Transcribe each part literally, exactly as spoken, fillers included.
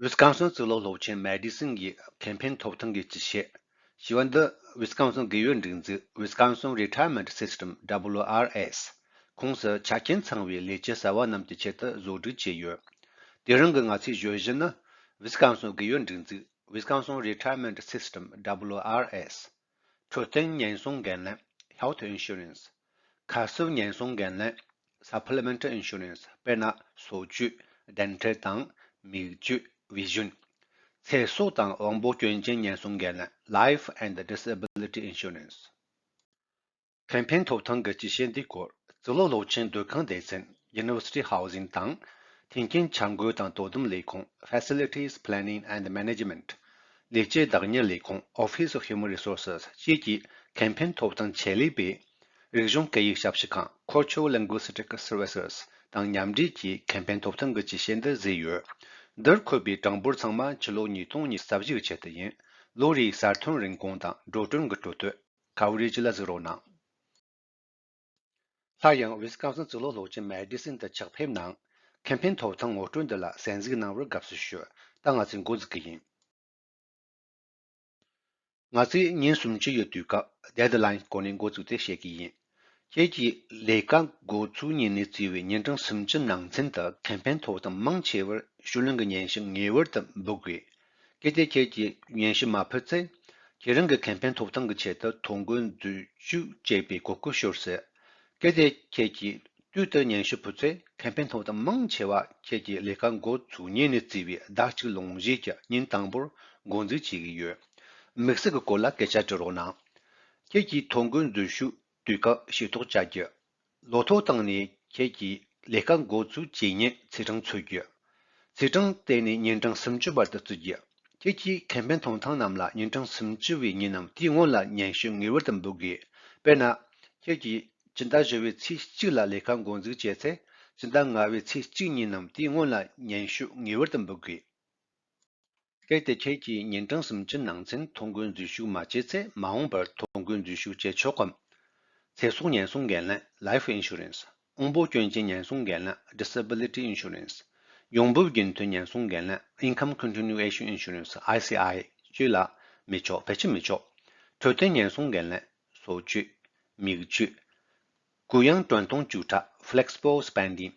ཝི་སི་ཀོན་སིན་གཙུག་ལག་སློབ་ཆེན་མེ་ཌི་སིན་གྱི་ཁེ་ཕན་ཐོབ་ཐང་གི་སྤྱི་བཤད། ཞེས་པ་འདི་ཝི་སི་ཀོན་སིན་རྒས་ཡོལ་སྒྲིག་འཛུགས་Wisconsin Retirement System W R S ཁོངས་སུ་ཆ་རྐྱེན་ཚང་བའི་ལས་བྱེད་གསར་བ་རྣམས་ཀྱི་ཆེད་དུ་བཟོ་སྒྲིག་བྱས་ཡོད། དེ་རིང་གི་ང་ཚོའི་བརྗོད་གཞི་ནི། ཝི་སི་ཀོན་སིན་རྒས་ཡོལ་སྒྲིག་འཛུགས་Wisconsin Retirement System W R S། འཕྲོད་བསྟེན་ཉེན་སྲུང་འགན་ལེན་Health Insurance། ཁ་གསབ་ཉེན་སྲུང་འགན་ལེན་Supplemental Insurance། དཔེར་ན་སོ་བཅོས། Dental དང་མིག་བཅོས། Vision། ཚེ་སྲོག་དང་དབང་པོ་སྐྱོན་ཅན་ཉེན་སྲུང་འགན་ལེན་Life and Disability Insurance། ཁེ་ཕན་ཐོབ་ཐང་གི་སྤྱི་བཤད་འདིའི་སྐོར། གཙུག་ལག་སློབ་ཆེན་སྡོད་ཁང་སྡེ་ཚན་University Housing དང་། མཐུན་རྐྱེན་འཆར་འགོད་དང་དོ་དམ་ལས་ཁུངས་Facilities Planning and Management། ལས་བྱེད་བདག་གཉེར་ལས་ཁུངས་Office of Human Resources བཅས་ཀྱི་ཁེ་ཕན་ཐོབ་ཐང་ཆེད་ལས་པས། རིག་གཞུང་སྐད་ཡིག་ཞབས་ཞུ་ཁང་Cultural Linguistic Services དང་མཉམ་འབྲེལ་གྱིས་ཁེ་ཕན་ཐོབ་ཐང་གི་སྤྱི་བཤད་འདི་བཟོས་ཡོད། འདིར་འཁོད་པའི་གྲངས་འབོར་ཚང་མ་ཕྱི་ལོ་ཉིས་སྟོང་ཉི་ཤུ་རྩ་བཞི་གི་ཆེད་དུ་ཡིན། ལོ་རེའི་གསར་ཐོན་རིན་གོང་དང་འགྲོ་གྲོན་གྱི་སྤྲོད་དོད། Coverage ལ་གཟིགས་རོགས་གནང་། སླར་ཡང་ཝི་སི་ཀོན་སིན་གཙུག་ལག་སློབ་ཆེན་མེ་ཌི་སིན་དུ་ཕྱག་ཕེབས་གནང་། ཁེ་ཕན་ཐོབ་ཐང་ངོ་སྤྲོད་འདི་ལ་གསན་གཟིགས་གནང་བར་དགའ་བསུ་ཞུ། ད་ང་ཚོས་འགོ་འཛུགས་ཀྱི་ཡིན། ང་ཚོས་ཉིན་སུམ་ཅུ་ཡི་དུས་བཀག Deadline སྐོར་ནས་འགོ་བཙུགས་ཏེ་བཤད་ཀྱི་ཡིན། ཁྱེད་ཀྱིས་ལས་ཀ་འགོ་ཚུགས་ཉིན་ནས་བརྩིས་པའི་ཉིན་གྲངས་སུམ་ཅུ་ནང་ཚུན་དུ་ཁེ་ཕན་ཐོབ་ཐང་མང་ཆེ་བར་ཞུ་ལེན་གྱི་སྙན་ཞུ་ངེས་པར་དུ་འབུལ་དགོས། གལ་ཏེ་ཁྱེད་ཀྱིས་སྙན་ཞུ་མ་ཕུལ་ཚེ། ཁྱེད་རང་གི་ཁེ་ཕན་ཐོབ་ཐང་གི་ཆེད་དུ་ཐོ་འགོད་འཛུལ་ཞུགས་བྱེད་པའི་གོ་སྐབས་ཤོར་སྲིད། གལ་ཏེ་ཁྱེད་ཀྱིས་དུས་ལྟར་སྙན་ཞུ་ཕུལ་ཚེ། ཁེ་ཕན་ཐོབ་ཐང་མང་ཆེ་བ་ཁྱེད་ཀྱི་ལས་ཀ་འགོ་ཚུགས་ཉིན་ནས་བརྩིས་པའི་ཟླ་གཅིག་ལོངས་རྗེས་ཀྱི་ཉིན་དང་པོར་འགོ་འཛུགས་བྱེད་ཀྱི་ཡོད། དམིགས་བསལ་གྱི་སྐོར་ལ་སྐད་ཆ་དྲི་རོགས་གནང་། ཁྱེད་ཀྱིས་ཐོ་འགོད་འཛུལ་ཞུགས་དུས་བཀག་ཤེས་རྟོགས་བྱ་རྒྱུ། ལོ་ཐོ་བཏང་ནས་ཁྱེད་ཀྱི་ལས་ཀ་འགོ་ཚུགས་རྗེས་ཉིན་ཚེས་གྲངས་འཚོལ་རྒྱུ། ཚེས་གྲངས་བལྟས་ནས་ཉིན་གྲངས་སུམ་ཅུ་བར་དུ་བརྩི་རྒྱུ། ཁྱེད་ཀྱིས་ཁེ་ཕན་ཐོབ་ཐང་རྣམས་ལ་ཉིན་གྲངས་སུམ་ཅུ་བའི་ཉིན་ནམ་དེའི་སྔོན་ལ་སྙན་ཞུ་ངེས་པར་དུ་འབུལ་དགོས། དཔེར་ན། ཁྱེད་ཀྱིས་སྤྱི་ཟླ་བཞི་པའི་ཚེས་གཅིག་ལ་ལས་ཀ་འགོ་འཛུགས་བྱས་ཚེ། སྤྱི་ཟླ་ལྔ་པའི་ཚེས་གཅིག་ཉིན་ནམ་དེའི་སྔོན་ལ་སྙན་ཞུ་ངེས་པར་དུ་འབུལ་དགོས། གལ་ཏེ་ཁྱེད་ཀྱིས་ཉིན་གྲངས་སུམ་ཅུ་ནང་ཚུན་ཐོ་འགོད་འཛུལ་ཞུགས་མ་བྱས་ཚེ། མ་འོངས་པར་ཐོ་འགོད་འཛུལ་ཞུགས་བྱེད་ཆོག་གམ། ཚེ་སྲོག་ཉེན་སྲུང་འགན་ལེན་Life Insurance། དབང་པོ་སྐྱོན་ཅན་ཉེན་སྲུང་འགན་ལེན་Disability Insurance། ཡོང་འབབ་རྒྱུན་མཐུད་ཉེན་སྲུང་འགན་ལེན་Income Continuation Insurance I C I བཅས་ལ་མི་ཆོག་ཕལ་ཆེར་མི་ཆོག་འཕྲོད་བསྟེན་ཉེན་སྲུང་འགན་ལེན་སོ་བཅོས། མིག་བཅོས། གུ་ཡངས་གྲོན་གཏོང་བཅུག་ཁྲ་Flexible Spending།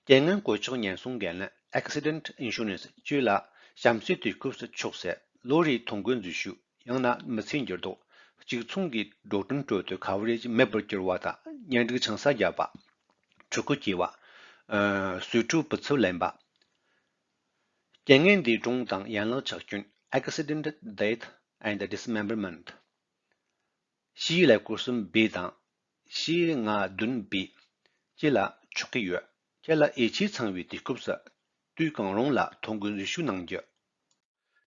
རྐྱེན་ངན་གོད་ཆག་ཉེན་སྲུང་འགན་ལེན་Accident Insurance བཅས་ལ་གཤམ་གསལ་དུས་སྐབས་སུ་ཆོག་སྲིད། ལོ་རེའི་ཐོ་འགོད་འཛུལ་ཞུགས། ཡང་ན་མི་ཚེའི་འགྱུར་ལྡོག་གཅིག་མཚུངས་ཀྱི་འགྲོ་གྲོན་སྤྲོད་དོད་Coverage མེད་པར་གྱུར་བ་དང་། གཉེན་སྒྲིག་ཆང་ས་བརྒྱབ་པ། ཕྲུ་གུ་སྐྱེས་པ། གསོས་ཕྲུག་བུ་ཚབ་ལེན་པ། རྐྱེན་ངན་འདས་གྲོངས་དང་ཡན་ལག་ཆག་སྐྱོན Accidental Death and Dismemberment། བཞི་ཀླད་ཀོར་གསུམ་B དང་བཞི་ལྔ་བདུན་B བཅས་ལ་ཆོག་གི་ཡོད། ཁྱེད་ལ་འོས་ཆོས་ཚང་བའི་དུས་སྐབས་སུ་དུས་གང་རུང་ལ་ཐོ་འགོད་འཛུལ་ཞུགས་གནང་རྒྱུ།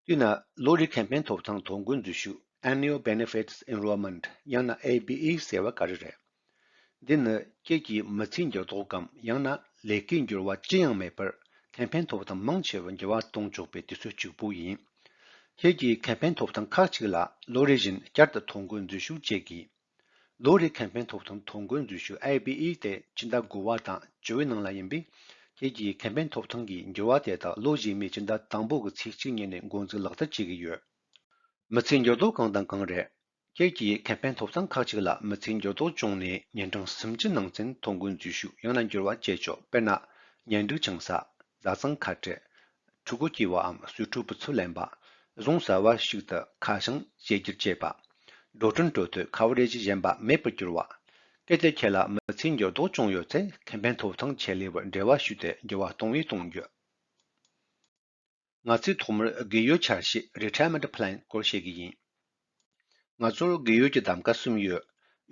དེས་ན་ལོ་རེའི་ཁེ་ཕན་ཐོབ་ཐང་ཐོ་འགོད་འཛུལ་ཞུགས་Annual Benefits Enrollment ཡང་ན་A B E ཟེར་བ་ག་རེ་རེད། འདི་ནི་ཁྱེད་ཀྱི་མི་ཚེའི་འགྱུར་ལྡོག་གམ་ཡང་ན་ལས་ཀའི་འགྱུར་བ་ཅི་ཡང་མེད་པར་ཁེ་ཕན་ཐོབ་ཐང་མང་ཆེ་བར་འགྱུར་བ་གཏོང་ཆོག་པའི་དུས་ཚོད་གཅིག་པུ་ཡིན། ཁྱེད་ཀྱིས་ཁེ་ཕན་ཐོབ་ཐང་ཁག་ཅིག་ལ་ལོ་རེ་བཞིན་བསྐྱར་དུ་ཐོ་འགོད་འཛུལ་ཞུགས་བྱེད་དགོས། ལོ་རེའི་ཁེ་ཕན་ཐོབ་ཐང་ཐོ་འགོད་འཛུལ་ཞུགས་A B E དེ་སྤྱི་ཟླ་དགུ་པ་དང་བཅུ་པའི་ནང་ལ་ཡིན་པས། ཁྱེད་ཀྱིས་ཁེ་ཕན་ཐོབ་ཐང་གི་འགྱུར་བ་དེ་དག་ལོ་རྗེས་མའི་སྤྱི་ཟླ་དང་པོ་གི་ཚེས་གཅིག་ཉིན་ནས་འགོ་འཛུགས་ལག་བསྟར་བྱེད་ཀྱི་ཡོད། མི་ཚེའི་འགྱུར་ལྡོག་གང་དང་གང་རེད། ཁྱེད་ཀྱིས་ཁེ་ཕན་ཐོབ་ཐང་ཁག་ཅིག་ལ་མི་ཚེའི་འགྱུར་ལྡོག་བྱུང་ནས་ཉིན་གྲངས་སུམ་ཅུ་ནང་ཚུན་ཐོ་འགོད་འཛུལ་ཞུགས་ཡང་ན་འགྱུར་བ་བྱེད་ཆོག་དཔེར་ན། གཉེན་སྒྲིག་ཆང་ས། བཟའ་ཚང་ཁ་བྲལ། ཕྲུ་གུ་སྐྱེས་པའམ་གསོས་ཕྲུག་བུ་ཚབ་ལེན་པ། རྫོང་གསར་བ་ཞིག་ཏུ་ཁ་བྱང་བཅས་བསྒྱུར་བྱེད་པ། འགྲོ་གྲོན་སྤྲོད་དོད་Coverage གཞན་པ་མེད་པར་གྱུར་བ། གལ་ཏེ་ཁྱེད་ལ་མི་ཚེའི་འགྱུར་ལྡོག་བྱུང་ཡོད་ཚེ། ཁེ་ཕན་ཐོབ་ཐང་ཆེད་ལས་པར་འབྲེལ་བ་ཞུས་ཏེ་འགྱུར་བ་གཏོང་ཡས་གཏོང་རྒྱུ། ང་ཚོས་ཐོག་མར་རྒས་ཡོལ་འཆར་གཞི་Retirement Plan སྐོར་བཤད་ཀྱི་ཡིན། ང་ཚོར་རྒས་ཡོལ་གྱི་གདམ་ཀ་གསུམ་ཡོད།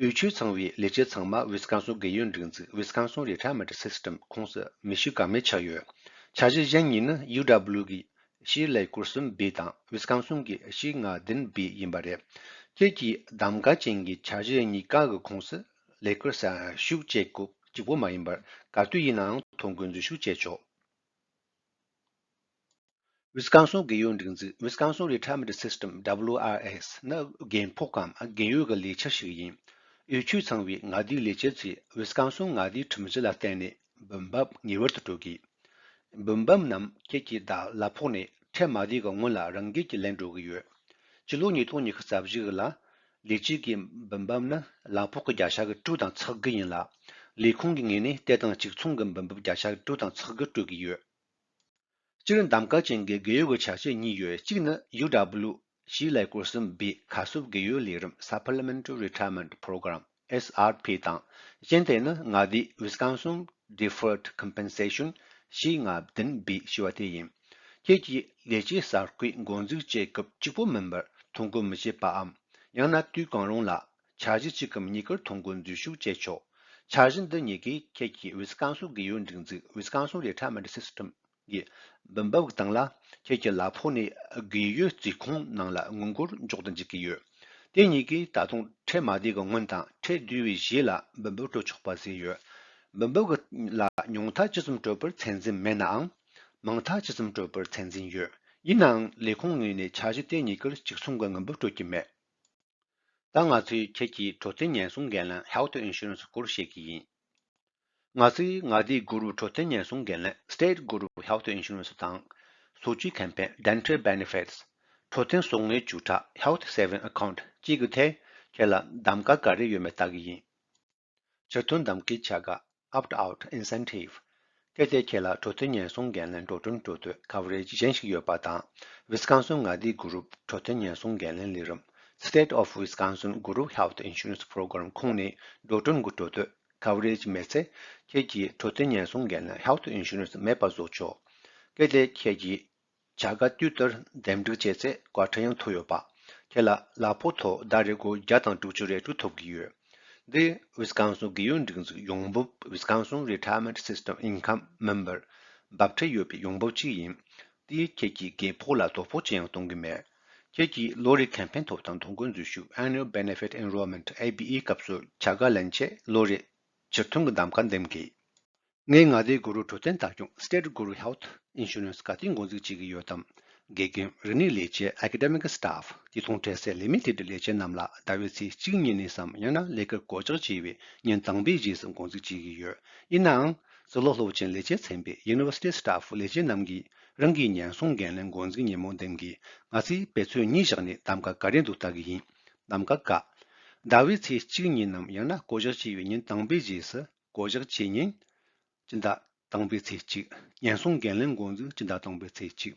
འོས་ཆོས་ཚང་བའི་ལས་བྱེད་ཚང་མ་ཝི་སི་ཀོན་སིན་རྒས་ཡོལ་སྒྲིག་འཛུགས་Wisconsin Retirement System ཁོངས་སུ་མི་ཞུགས་ཀ་མེད་ཆགས་ཡོད། འཆར་གཞི་གཞན་གཉིས་ནི་ཡུ་ཌབ་ལུ་གི་བཞི་ཀླད་ཀོར་གསུམ་B དང་ཝི་སི་ཀོན་སིན་གྱི་བཞི་ལྔ་བདུན་B ཡིན་པ་རེད། ཁྱེད་ཀྱིས་གདམ་ཀ་ཅན་གྱི་འཆར་གཞི་གཉིས་ཀ་གི་ཁོངས་སུ་ལས་ཀར་གསར་ཞུགས་བྱེད་སྐབས་གཅིག་པོ་མ་ཡིན་པར་ག་དུས་ཡིན་ནའང་ཐོ་འགོད་འཛུལ་ཞུགས་བྱེད་ཆོག་ཝི་སི་ཀོན་སིན་རྒས་ཡོལ་སྒྲིག་འཛུགས་Wisconsin Retirement System W R S ནི་རྒས་ཕོགས་གམ་རྒས་ཡོལ་གྱི་ལས་འཆར་ཞིག་ཡིན། འོས་ཆོས་ཚང་བའི་མངའ་སྡེའི་ལས་བྱེད་ཚོས་ཝི་སི་ཀོན་སིན་མངའ་སྡེའི་ཁྲིམས་གཞི་ལ་བརྟེན་ནས་འབུལ་འབབ་ངེས་པར་དུ་སྤྲོད་དགོས། འབུལ་འབབ་རྣམས་ཁྱེད་ཀྱི་ཟླ་གླ་ཕོགས་ནས་ ཁྲལ་མ་བསྡུས་ཀྱི་སྔོན་ལ་རང་འགུལ་གྱིས་ལེན་འགྲོ་གི་ཡོད། ཕྱི་ལོ་ཉིས་སྟོང་ཉི་ཤུ་རྩ་བཞི་ལ་ལས་བྱེད་ཀྱི་འབུལ་འབབ་ནི་གླ་ཕོགས་ཀྱི་བརྒྱ་ཆ་གི་དྲུག་དང་ཚེག་དགུ་ཡིན་ལ། ལས་ཁུངས་ཀྱི་ངོས་ནས་དེ་དང་གཅིག་མཚུངས་ཀྱི་འབུལ་འབབ་བརྒྱ་ཆ་གི་དྲུག་དང་ཚེག་དགུ་སྤྲོད་ཀྱི་ཡོད། སྤྱིར་གདམ་ག་ཅན་གྱི་རྒས་ཡོལ་གྱི་འཆར་གཞི་གཉིས་ཡོད། གཅིག་ནི་ཡུ་ཌབ་ལུ་ཞེས་ལས་སྐོར་གསུམ་པའི་ཁ་གསབ་རྒས་ཡོལ་ལས་རིམ། Supplemental Retirement Program, S R P དང་། གཞན་དེ་ནི་མངའ་སྡེའི་Wisconsin Deferred Compensation ཞེས་ལྔ་བདུན་པའི་ཞེས་པ་དེ་ཡིན། ཁྱེད་ཀྱིས་ལས་བྱེད་གསར་སྤེལ་འགོ་འཛུགས་བྱེད་སྐབས་གཅིག་པོ་མིན་པར་ཐོ་འགོད་མི་བྱེད་པའམ། ཡང་ན་དུས་གང་རུང་ལ་འཆར་གཞི་གཅིག་གམ་གཉིས་ཀར་ཐོ་འགོད་འཛུལ་ཞུགས་བྱེད་ཆོག་འཆར་གཞི་འདི་གཉིས་ཀས་ཁྱེད་ཀྱི་Wisconsin རྒས་ཡོལ་སྒྲིག་འཛུགས། Wisconsin Retirement System གི་འབུལ་འབབ་སྟེང་ལ་ཁྱེད་ཀྱི་གླ་ཕོགས་ནས་རྒས་ཡོལ་རྩིས་ཁོངས་ནང་ལ་དངུལ་སྒོར་འཇོག་ཏུ་འཇུག་གི་ཡོད། དེ་གཉིས་ཀས་ད་དུང་ཁྲལ་མ་བསྡུས་ཀྱི་སྔོན་དང་ཁྲལ་བསྡུས་པའི་རྗེས་ལ་འབུལ་འབབ་སྤྲོད་ཆོག་པ་བཟོས་ཡོད། འབུལ་འབབ་ཀྱི་ལ་ཉུང་མཐའ་ཅི་ཙམ་སྤྲོད་པར་ཚད་འཛིན་མེད་ནའང་། མང་མཐའ་ཅི་ཙམ་སྤྲོད་པར་ཚད་འཛིན་ཡོད། ཡིན་ནའང་ལས་ཁུངས་ངོས་ནས་འཆར་གཞི་དེ་གཉིས་ཀར་གཅིག་མཚུངས་ཀྱི་དངུལ་འབབ་སྤྲོད་ཀྱི་མེད། ད་ང་ཚོས་ཁྱེད་ཀྱི་འཕྲོད་བསྟེན་ཉེན་སྲུང་འགན་ལེན། Health Insurance སྐོར་བཤད་ཀྱི་ཡིན། ང་ཚོས་མངའ་སྡེའི་རྒུ་རུབ་འཕྲོད་བསྟེན་ཉེན་སྲུང་འགན་ལེན། State Group Health Insurance དང་། སོ་བཅོས་ཁེ་ཕན། Dental Benefits། འཕྲོད་བསྟེན་གསོག་དངུལ་བཅུག་ཁྲ། Health Saving Account བཅས་ཀྱི་ཐད་ཁྱེད་ལ་གདམ་ག་ག་རེ་ཡོད་མེད་ལྟ་གི་ཡིན། ཕྱིར་ཐོན་གདམ་གའི་བྱ་དགའ། Opt-out Incentive། གལ་ཏེ་ཁྱེད་ལ་འཕྲོད་བསྟེན་ཉེན་སྲུང་འགན་ལེན་འགྲོ་གྲོན་སྤྲོད་དོད་coverage གཞན་ཞིག་ཡོད་པ་དང་། ཝི་སི་ཀོན་སིན་མངའ་སྡེའི་རྒུ་རུབ་འཕྲོད་བསྟེན་ཉེན་སྲུང་འགན་ལེན་ལས་རིམ། State of Wisconsin Group Health Insurance Program ཁོངས་ནས་འགྲོ་གྲོན་གྱི་སྤྲོད་དོད་coverage མེད་ཚེ། ཁྱེད་ཀྱིས་འཕྲོད་བསྟེན་ཉེན་སྲུང་འགན་ལེན་Health Insurance མེད་པ་བཟོ་ཆོག་གལ་ཏེ་ཁྱེད་ཀྱིས་བྱ་དགའ་དུས་ལྟར་འདེམས་སྒྲུག་བྱས་ཚེ་བཀའ་ཁྲིམས་ཡང་ཐོབ་ཡོད་པ། ཁྱེད་ལ་གླ་ཕོགས་ཐོག་ཟླ་རེར་སྒོར་བརྒྱ་དང་དྲུག་ཅུ་རེ་དྲུག་ཐོབ་ཀྱི་ཡོད། འདི་ཝི་སི་ཀོན་སིན་རྒས་ཡོལ་སྒྲིག་འཛུགས་ཡོང་འབབ། Wisconsin Retirement System Income མིན་པར་འབབ་ཁྲལ་ཡོད་པའི་ཡོང་འབབ་ཅིག་ཡིན། དེས་ཁྱེད་ཀྱི་རྒས་ཕོགས་ལ་དོ་ཕོག་ཅི་ཡང་གཏོང་གི་མེད། ཁྱེད་ཀྱིས་ལོ་རེའི་ཁེ་ཕན་ཐོབ་ཐང་ཐོ་འགོད་འཛུལ་ཞུགས། Annual Benefit Enrollment A B E སྐབས་སུ་བྱ་དགའ་ལེན་ཆེད་ལོ་རེའི་ཕྱིར་ཐོན་གྱི་གདམ་ག་འདེམས་དགོས། ངས་མངའ་སྡེའི་རྒུ་རུབ་འཕྲོད་བསྟེན་ལྟ་སྐྱོང་། State Group Health Insurance ག་དུས་འགོ་འཛུགས་བྱེད་ཀྱི་ཡོད་དམ། དགེ་རྒན། རིག་གནས་ལས་བྱེད། Academic Staff དེ་མཚུངས་ཁྲལ་སེལ་ལས་མི་དེ་འདྲའི་ལས་བྱེད་རྣམས་ལ་ཟླ་བའི་ཚེས་གཅིག་ཉིན་ནས་སམ། ཡང་ན་ལས་ཀར་བསྐོ་གཞག་བྱས་པའི་ཉིན་དང་པོའི་རྗེས་སུ་འགོ་འཛུགས་བྱེད་ཀྱི་ཡོད། ཡིན་ནའང་། གཙུག་ལག་སློབ་ཆེན་ལས་བྱེད་ཚན་པའི་University Staff ལས་བྱེད་རྣམས་ཀྱིས་རང་གི་ཉེན་སྲུང་འགན་ལེན་འགོ་འཛུགས་ཉིན་མོ་འདེམས་དགོས། ང་ཚོས་དཔེ་མཚོན་གཉིས་བཞག་ནས་གདམ་ག་ག་རེ་འདུག་ལྟ་གི་ཡིན། གདམ་ག་ཀ། ཟླ་བའི་ཚེས་གཅིག་ཉིན་ནམ་ཡང་ན་བསྐོ་གཞག་བྱས་པའི་ཉིན་དང་པོའི་རྗེས་སུ། བསྐོ་གཞག་བྱས་ཉིན། སྤྱི་ཟླ་དང་པོའི་ཚེས་གཅིག་ཉེན་སྲུང་འགན་ལེན་འགོ་འཛུགས། སྤྱི་ཟླ་དང་པོའི་ཚེས་གཅིག་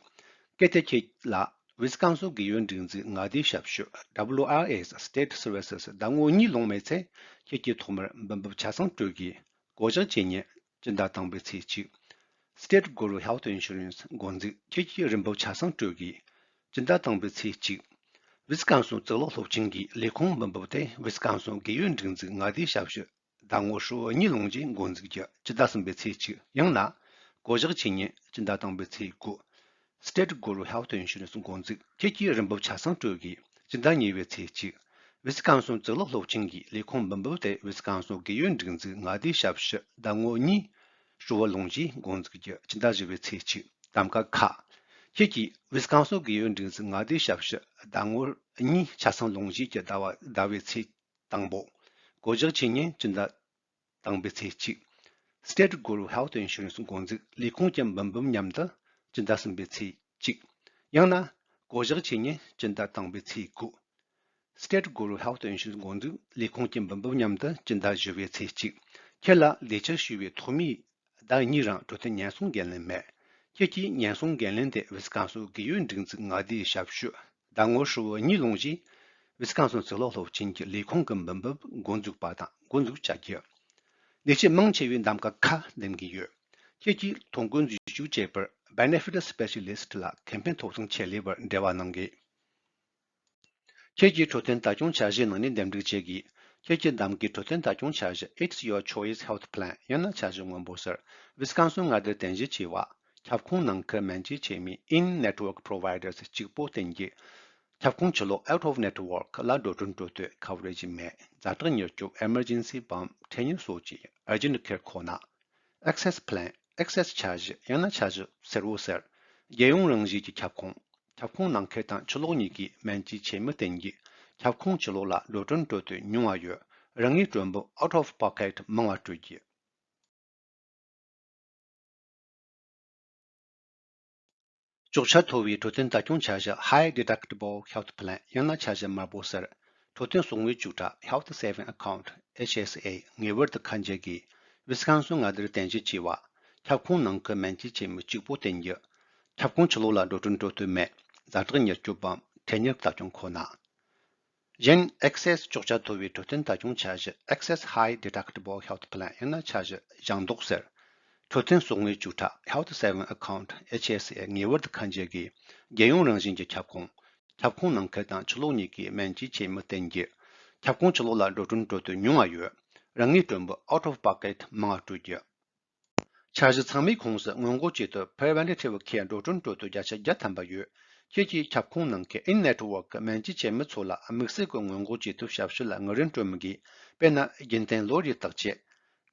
གལ་ཏེ་ཁྱེད་ལ་ཝི་སི་ཀོན་སིན་རྒས་ཡོལ་སྒྲིག་འཛུགས་མངའ་སྡེའི་ཞབས་ཞུ། W R S State Services ཟླ་ངོ་གཉིས་ལོངས་མེད་ཚེ། ཁྱེད་ཀྱིས་ཐོག་མར་འབུལ་འབབ་ཆ་ཚང་སྤྲོད་དགོས། བསྐོ་གཞག་བྱས་ཉིན། སྤྱི་ཟླ་དང་པོའི་ཚེས་གཅིག State Group Health Insurance འགོ་འཛུགས། ཁྱེད་ཀྱིས་རིན་འབབ་ཆ་ཚང་སྤྲོད་དགོས། སྤྱི་ཟླ་དང་པོའི་ཚེས་གཅིག་ཝི་སི་ཀོན་སིན་གཙུག་ལག་སློབ་ཆེན་གྱི་ལས་ཁུངས་འབུལ་འབབ་དེ་ཝི་སི་ཀོན་སིན་རྒས་ཡོལ་སྒྲིག་འཛུགས་མངའ་སྡེའི་ཞབས་ཞུ་ཟླ་ངོ་ཧྲིལ་པོ་གཉིས་ལོངས་རྗེས་འགོ་འཛུགས་རྒྱུ། སྤྱི་ཟླ་གསུམ་པའི་ཚེས་གཅིག་ཡང་ན། བསྐོ་གཞག་བྱས་ཉིན། སྤྱི་ཟླ་དང་པོའི་ཚེས་དགུ State Group Health Insurance འགོ་འཛུགས། ཁྱེད་ཀྱིས་རིན་འབབ་ཆ་ཚང་སྤྲོད་དགོས། སྤྱི་ཟླ་གཉིས་པའི་ཚེས་གཅིག་ཝི་སི་ཀོན་སིན་གཙུག་ལག་སློབ་ཆེན་གྱི་ལས་ཁུངས་འབུལ་འབབ་དེ་ཝི་སི་ཀོན་སིན་རྒས་ཡོལ་སྒྲིག་འཛུགས་མངའ་སྡེའི་ཞབས་ཞུ་ཟླ་ངོ་གཉིས་ཧྲིལ་པོ་ལོངས་རྗེས་འགོ་འཛུགས་རྒྱུ། སྤྱི་ཟླ་བཞི་པའི་ཚེས་གཅིག་གདམ་ག་ཁ། ཁྱེད་ཀྱིས་ཝི་སི་ཀོན་སིན་རྒས་ཡོལ་སྒྲིག་འཛུགས་མངའ་སྡེའི་ཞབས་ཞུ་ཟླ་ངོ་གཉིས་ཆ་ཚང་ལོངས་རྗེས་ཀྱི་ཟླ་བ་ཟླ་བའི་ཚེས་དང་པོ། བསྐོ་གཞག་བྱས་ཉིན་སྤྱི་ཟླ་དང་པོའི་ཚེས་གཅིག State Group Health Insurance འགོ་འཛུགས། ལས་ཁུངས་ཀྱི་འབུལ་འབབ་མཉམ་དུ་སྤྱི་ཟླ་གསུམ་པའི་ཚེས་གཅིག་ཡང་ན། བསྐོ་གཞག་བྱས་ཉིན་སྤྱི་ཟླ་དང་པོའི་ཚེས་དགུ State Group Health Insurance འགོ་འཛུགས། ལས་ཁུངས་ཀྱི་འབུལ་འབབ་མཉམ་དུ་སྤྱི་ཟླ་བཞི་པའི་ཚེས་གཅིག་ཁྱེད་ལ་ལས་བཅར་ཞུས་པའི་ཐོག་མའི་ཟླ་གཉིས་རིང་འཕྲོད་བསྟེན་ཉེན་སྲུང་འགན་ལེན་མེད། ཁྱེད་ཀྱིས་ཉེན་སྲུང་འགན་ལེན་དེ་ཝི་སི་ཀོན་སིན་རྒས་ཡོལ་སྒྲིག་འཛུགས་མངའ་སྡེའི་ཞབས་ཞུ་ཟླ་ངོ་ཧྲིལ་པོ་གཉིས་ལོངས་རྗེས། ཝི་སི་ཀོན་སིན་གཙུག་ལག་སློབ་ཆེན་གྱི་ལས་ཁུངས་ཀྱི་འབུལ་འབབ་འགོ་འཛུགས་པ་དང་འགོ་འཛུགས་བྱ་རྒྱུ། ལས་བྱེད་མང་ཆེ་བས་གདམ་ག་ཁ་འདེམས་ཀྱི་ཡོད། ཁྱེད་ཀྱིས་ཐོ་འགོད་འཛུལ་ཞུགས་བྱེད་པར་Benefit Specialist ལ་ཁེ་ཕན་ཐོབ་ཐང་ཆེད་ལས་པར་འབྲེལ་བ་གནང་དགོས། ཁྱེད་ཀྱིས་འཕྲོད་བསྟེན་ལྟ་སྐྱོང་འཆར་གཞིའི་ནང་ནས་འདེམས་སྒྲུག་བྱེད་དགོས། ཁྱེད་ཀྱི་གདམ་གའི་འཕྲོད་བསྟེན་ལྟ་སྐྱོང་འཆར་གཞི། It's Your Choice Health Plan ཡང་ན་འཆར་གཞི་སྔོན་པོ་ཟེར། ཝི་སི་ཀོན་སིན་མངའ་སྡེར་རྟེན་གཞི་བྱས་པ། ཁྱབ་ཁོངས་ནང་ཁུལ་སྨན་བཅོས་བྱེད་མི་In-Network Providers གཅིག་པོ་བསྟེན་རྒྱུ། ཁྱབ་ཁོངས་ཕྱི་ལོགས་Out of Network ལ་འགྲོ་གྲོན་སྤྲོད་དོད་coverage མེད། ཛ་དྲག་མྱུར་སྐྱོབ་Emergency བམ། འཕྲལ་མྱུར་གསོ་བཅོས་Urgent Care ཁོ་ན། Access Plan། Access འཆར་གཞི་ཡང་ན་འཆར་གཞི་སེར་པོ་ཟེར། རྒྱལ་ཡོངས་རང་བཞིན་གྱི་ཁྱབ་ཁོངས། ཁྱབ་ཁོངས་ནང་ཁུལ་དང་ཕྱི་ལོགས་གཉིས་ཀའི་སྨན་བཅོས་བྱེད་མི་བསྟེན་རྒྱུ། ཁྱབ་ཁོངས་ཕྱི་ལོགས་ལ་འགྲོ་གྲོན་སྤྲོད་དོད་ཉུང་བ་ཡོད། རང་ངོས་གྲོན་འབོར་Out of Pocket མང་བ་སྤྲོད་རྒྱུ། གཅོག་ཆ་མཐོ་བའི་འཕྲོད་བསྟེན་ལྟ་སྐྱོང་འཆར་གཞི་High Deductible Health Plan ཡང་ན་འཆར་གཞི་དམར་པོ་ཟེར། འཕྲོད་བསྟེན་གསོག་དངུལ་བཅུག་ཁྲ་Health Saving Account H S A ངེས་པར་དུ་ཁ་འབྱེད་དགོས། ཝི་སི་ཀོན་སིན་མངའ་སྡེར་རྟེན་གཞི་བྱས་པ། ཁྱབ་ཁོངས་ནང་ཁུལ་སྨན་བཅོས་བྱེད་མི་གཅིག་པོ་བསྟེན་རྒྱུ། ཁྱབ་ཁོངས་ཕྱི་ལོགས་ལ་འགྲོ་གྲོན་སྤྲོད་དོད་མེད། ཛ་དྲག་མྱུར་སྐྱོབ་བམ་ཁྲེལ་མྱུར་ལྟ་སྐྱོང་ཁོ་ན། གཞན། Access གཅོག་ཆ་མཐོ་བའི་འཕྲོད་བསྟེན་ལྟ་སྐྱོང་འཆར་གཞི་Access High Deductible Health Plan ཡང་ན་འཆར་གཞི་ལྗང་མདོག་ཟེར། འཕྲོད་བསྟེན་གསོག་དངུལ་བཅུག་ཁྲ་Health Saving Account H S A ངེས་པར་དུ་ཁ་འབྱེད་དགོས། རྒྱལ་ཡོངས་རང་བཞིན་གྱི་ཁྱབ་ཁོངས། ཁྱབ་ཁོངས་ནང་ཁུལ་དང་ཕྱི་ལོགས་གཉིས་ཀའི་སྨན་བཅོས་བྱེད་མི་བསྟེན་རྒྱུ། ཁྱབ་ཁོངས་ཕྱི་ལོགས་ལ་འགྲོ་གྲོན་སྤྲོད་དོད་ཉུང་བ་ཡོད། རང་ངོས་སྤྲོད་འབོར་out of pocket མང་བ་སྤྲོད་རྒྱུ། འཆར་གཞི་ཚང་མའི་ཁོངས་སུ་སྔོན་འགོག་བྱེད་དོད་Preventative Care འགྲོ་གྲོན་སྤྲོད་དོད་བརྒྱ་ཆ་བརྒྱ་ཐམ་པ་ཡོད། ཁྱེད་ཀྱིས་ཁྱབ་ཁོངས་ནང་གི་In-Network སྨན་བཅོས་བྱེད་མི་ཚོ་ལ་དམིགས་བསལ་གྱི་སྔོན་འགོག་བྱེད་དོད་ཞབས་ཞུ་ལ་དངུལ་རིན་སྤྲོད་མི་དགོས། དཔེར་ན། རྒྱུན་གཏན་གློ་རིགས་བརྟག་དཔྱད།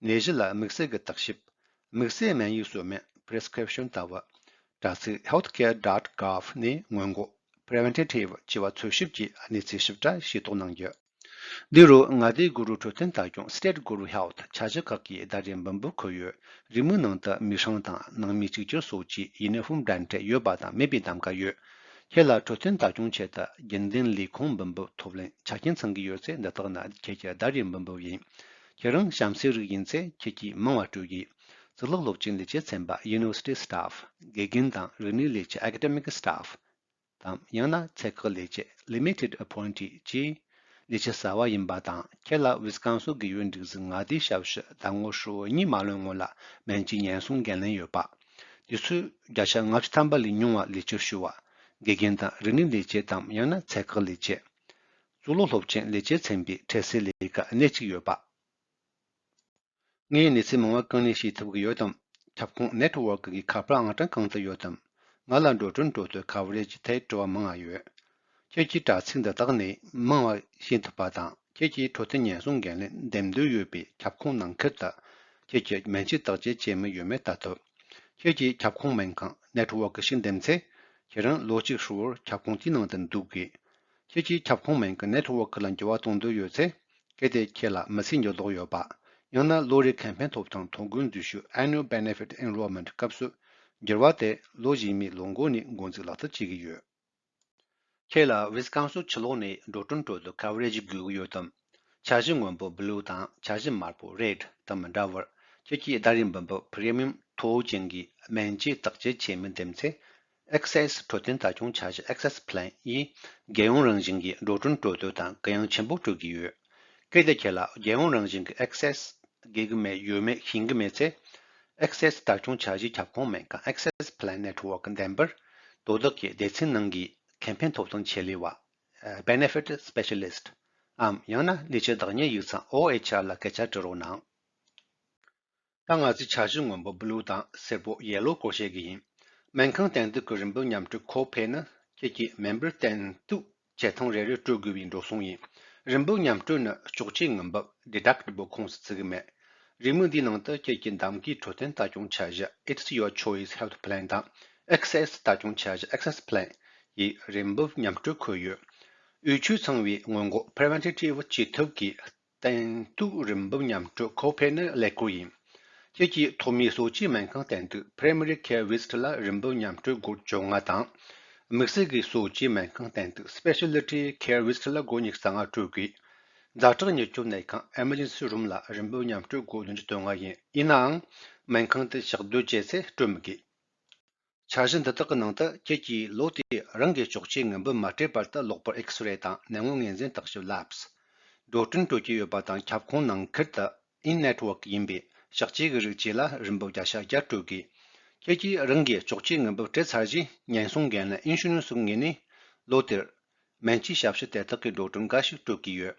ནད་གཞི་ལ་དམིགས་བསལ་གྱི་བརྟག་ཞིབ། དམིགས་བསལ་སྨན་ཡིག་གསོལ་སྨན་Prescription ལྟ་བུ། དྲ་ཚིགས་healthcare dot gov ནས་སྔོན་འགོག Preventative བྱ་བ་འཚོལ་ཞིབ་ཀྱིས་གནས་ཚུལ་ཞིབ་ཕྲ་ཤེས་རྟོགས་གནང་རྒྱུ། འདི་རུ་མངའ་སྡེའི་རྒུ་རོ་འཕྲོད་བསྟེན་ལྟ་སྐྱོང་State Rural Health འཆར་གཞི་ཁག་གི་ཟླ་རེའི་འབུལ་འབབ་འཁོད་ཡོད། རེའུ་མིག་ནང་དུ་མི་ཧྲེང་དང་ནང་མི་གཅིག་གྱུར་སོགས་ཀྱི་Uniform འགྲན་སྤྲད་ཡོད་པ་དང་མེད་པའི་གདམ་ག་ཡོད། ཁྱེད་ལ་འཕྲོད་བསྟེན་ལྟ་སྐྱོང་ཆེད་དུ་རྒྱུན་ལྡན་ལས་ཁུངས་འབུལ་འབབ་ཐོབ་ལེན་ཆ་རྐྱེན་ཚང་གི་ཡོད་ཚེ་འདི་དག་ནི་ཁྱེད་ཀྱི་ཟླ་རེའི་འབུལ་འབབ་ཡིན། ཁྱེད་རང་གཤམ་གསལ་རིགས་ཡིན་ཚེ་ཁྱེད་ཀྱིས་མང་བ་སྤྲོད་དགོས། གཙུག་ལག་སློབ་ཆེན་ལས་བྱེད་ཚན་པ་University Staff དགེ་རྒན་དང་རིག་གནས་ལས་བྱེད་Academic Staff དང་ཡང་ན་ཚད་བཀག་ལས་བྱེད་Limited Appointee བཅས་ལས་བྱེད་གསར་པ་ཡིན་པ་དང་ཁྱེད་ལ་ཝི་སི་ཀོན་སིན་རྒས་ཡོལ་སྒྲིག་འཛུགས་མངའ་སྡེའི་ཞབས་ཞུ་ཟླ་ངོ་ཧྲིལ་པོ་གཉིས་མ་ལོན་སྔོན་ལ་སྨན་བཅོས་ཉེན་སྲུང་འགན་ལེན་ཡོད་པ། དུས་ཚོད་བརྒྱ་ཆ་ལྔ་བཅུ་ཐམ་པ་ལས་ཉུང་བ་ལས་བཅོལ་ཞུ་བ། དགེ་རྒན་དང་རིག་གནས་ལས་བྱེད་དམ་ཡང་ན་ཚད་བཀག་ལས་བྱེད། གཙུག་ལག་སློབ་ཆེན་ལས་བྱེད་ཚན་པའི་འཕྲལ་སེལ་ལས་ཀ་སྣེ་གཅིག་ཡོད་པ། ངས་གནས་ཚུལ་མང་བ་གང་ནས་ཤེས་ཐུབ་ཀྱི་ཡོད་དམ། ཁྱབ་ཁོངས་Network གི་ཁ་པར་ཨང་གྲངས་གང་དུ་ཡོད་དམ། ང་ལ་འགྲོ་གྲོན་སྤྲོད་དོད་Coverage ཐད་དྲི་བ་མང་བ་ཡོད། ཁྱེད་ཀྱིས་དྲ་ཚིགས་འདི་དག་ནས་མང་བ་ཤེས་ཐུབ་པ་དང་ཁྱེད་ཀྱིས་འཕྲོད་བསྟེན་ཉེན་སྲུང་འགན་ལེན་འདེམས་འདོད་ཡོད་པའི་ཁྱབ་ཁོངས་ནང་ཁུལ་དུ་ཁྱེད་ཀྱི་སྨན་བཅོས་བརྟག་དཔྱད་བྱེད་མི་ཡོད་མེད་ལྟ་ཐུབ། ཁྱེད་ཀྱིས་ཁྱབ་ཁོངས་སྨན་ཁང་Network ཞིག་འདེམས་ཚེ། ཁྱེད་རང་ལོ་གཅིག་ཧྲིལ་པོར་ཁྱབ་ཁོངས་དེའི་ནང་དུ་འདུག་དགོས། ཁྱེད་ཀྱིས་ཁྱབ་ཁོངས་སྨན་ཁང་Network ལ་འགྱུར་བ་གཏོང་འདོད་ཡོད་ཚེ། གལ་ཏེ་ཁྱེད་ལ་མི་ཚེའི་འགྱུར་ལྡོག་ཡོད་པ། ཡང་ན་ལོ་རེའི་ཁེ་ཕན་ཐོབ་ཐང་ཐོ་འགོད་འཛུལ་ཞུགས་Annual Benefit Enrollment སྐབས་སུ། འགྱུར་བ་དེ་ལོ་རྗེས་མའི་ལོ་འགོ་ནས་འགོ་འཛུགས་ལག་བསྟར་བྱེད་ཀྱི་ཡོད། ཁྱེད་ལ་ཝི་སི་ཀོན་སིན་ཕྱི་ལོགས་ནས་འགྲོ་གྲོན་སྤྲོད་དོད་Coverage དགོས་ཀྱི་ཡོད་དམ། འཆར་གཞི་སྔོན་པོ་Blue དང་འཆར་གཞི་དམར་པོ་Red དང་མི་འདྲ་བར། ཁྱེད་ཀྱིས་ཟླ་རེའི་འབུལ་འབབ་Premium མཐོ་བོ་ཅན་གྱི་སྨན་བཅོས་བརྟག་དཔྱད་བྱེད་མི་འདེམས་ཚེ། Access འཕྲོད་བསྟེན་ལྟ་སྐྱོང་འཆར་གཞི་Access Plan ཡིས་རྒྱལ་ཡོངས་རང་བཞིན་གྱི་འགྲོ་གྲོན་སྤྲོད་དོད་དང་གུ་ཡངས་ཆེན་པོ་སྤྲོད་ཀྱི་ཡོད། གལ་ཏེ་ཁྱེད་ལ་རྒྱལ་ཡོངས་རང་བཞིན་གྱི་Access དགོས་ཀྱི་མེད་ཡོད་མེད་ཤེས་ཀྱི་མེད་ཚེ། Access ལྟ་སྐྱོང་འཆར་གཞིའི་ཁྱབ་ཁོངས་སྨན་ཁང་Access Plan Network འདེམས་པར། དོ་བདག་གི་སྡེ་ཚན་ནང་གི་ཁེ་ཕན་ཐོབ་ཐང་ཆེད་ལས་པ། Benefit Specialist འམ་ཡང་ན་ལས་བྱེད་བདག་གཉེར་ཡིག་ཚང་O H R ལ་སྐད་ཆ་འདྲི་རོགས་གནང་། ད་ང་ཚོས་འཆར་གཞི་སྔོན་པོ་Blue དང་སེར་པོ་Yellow སྐོར་བཤད་ཀྱི་ཡིན། སྨན་ཁང་བསྟེན་གཏུག་གི་རིན་འབབ་མཉམ་སྤྲོད་Copay ནི་ཁྱེད་ཀྱི་མེམ་བར་བསྟེན་གཏུག་བྱེད་ཐེངས་རེ་རེ་སྤྲོད་དགོས་པའི་འགྲོ་སོང་ཡིན། རིན་འབབ་མཉམ་སྤྲོད་ནི་གཅོག་ཆའི་དངུལ་འབབ་Deductible ཁོངས་སུ་བརྩི་གི་མེད། རེའུ་མིག་འདིའི་ནང་དུ་ཁྱེད་ཀྱི་གདམ་གའི་འཕྲོད་བསྟེན་ལྟ་སྐྱོང་འཆར་གཞི་It's Your Choice Health Plan དང་Access ལྟ་སྐྱོང་འཆར་གཞི་Access Plan ཡི་རིན་འབབ་མཉམ་སྤྲོད་འཁོད་ཡོད། འོས་ཆོས་ཚང་བའི་སྔོན་འགོག་Preventative བྱེད་ཐབས་ཀྱི་བསྟེན་གཏུག་རིན་འབབ་མཉམ་སྤྲོད་Copay ནི་ཀླད་ཀོར་ཡིན། ཁྱེད་ཀྱིས་ཐོག་མའི་གསོ་བཅོས་སྨན་ཁང་བསྟེན་གཏུག Primary Care Visit ལ་རིན་འབབ་མཉམ་སྤྲོད་སྒོར་བཅོ་ལྔ་དང་། དམིགས་བསལ་གྱི་གསོ་བཅོས་སྨན་ཁང་བསྟེན་གཏུག Specialty Care Visit ལ་སྒོར་ཉི་ཤུ་རྩ་ལྔ་སྤྲོད་དགོས། ཛ་དྲག་མྱུར་སྐྱོབ་གནས་ཁང་Emergency Room ལ་རིན་འབབ་མཉམ་སྤྲོད་སྒོར་བདུན་ཅུ་དོན་ལྔ་ཡིན། ཡིན་ནའང་། སྨན་ཁང་དུ་ཞག་སྡོད་བྱས་ཚེ་སྤྲོད་མི་དགོས། འཆར་གཞི་འདི་དག་གི་ནང་དུ་ཁྱེད་ཀྱིས་ལོ་དེའི་རང་གི་གཅོག་ཆའི་དངུལ་འབབ་མ་སྤྲད་བར་དུ་ལོག་པར་X-ray དང་ནད་ངོ་ངོས་འཛིན་བརྟག་ཞིབ་Labs། འགྲོ་གྲོན་སྤྲོད་ཀྱི་ཡོད་པ་དང་ཁྱབ་ཁོངས་ནང་ཁུལ་དུ་In-Network ཡིན་པའི་གཤག་བཅོས་ཀྱི་རིགས་བཅས་ལ་རིན་འབབ་བརྒྱ་ཆ་བརྒྱ་སྤྲོད་དགོས། ཁྱེད་ཀྱིས་རང་གི་གཅོག་ཆའི་དངུལ་འབབ་སྤྲད་ཚར་རྗེས་ཉེན་སྲུང་འགན་ལེན་Insurance ངོས་ནས་ལོ་དེར་སྨན་བཅོས་ཞབས་ཞུ་དེ་དག་གི་འགྲོ་གྲོན་འགའ་ཞིག་སྤྲོད་ཀྱི་ཡོད།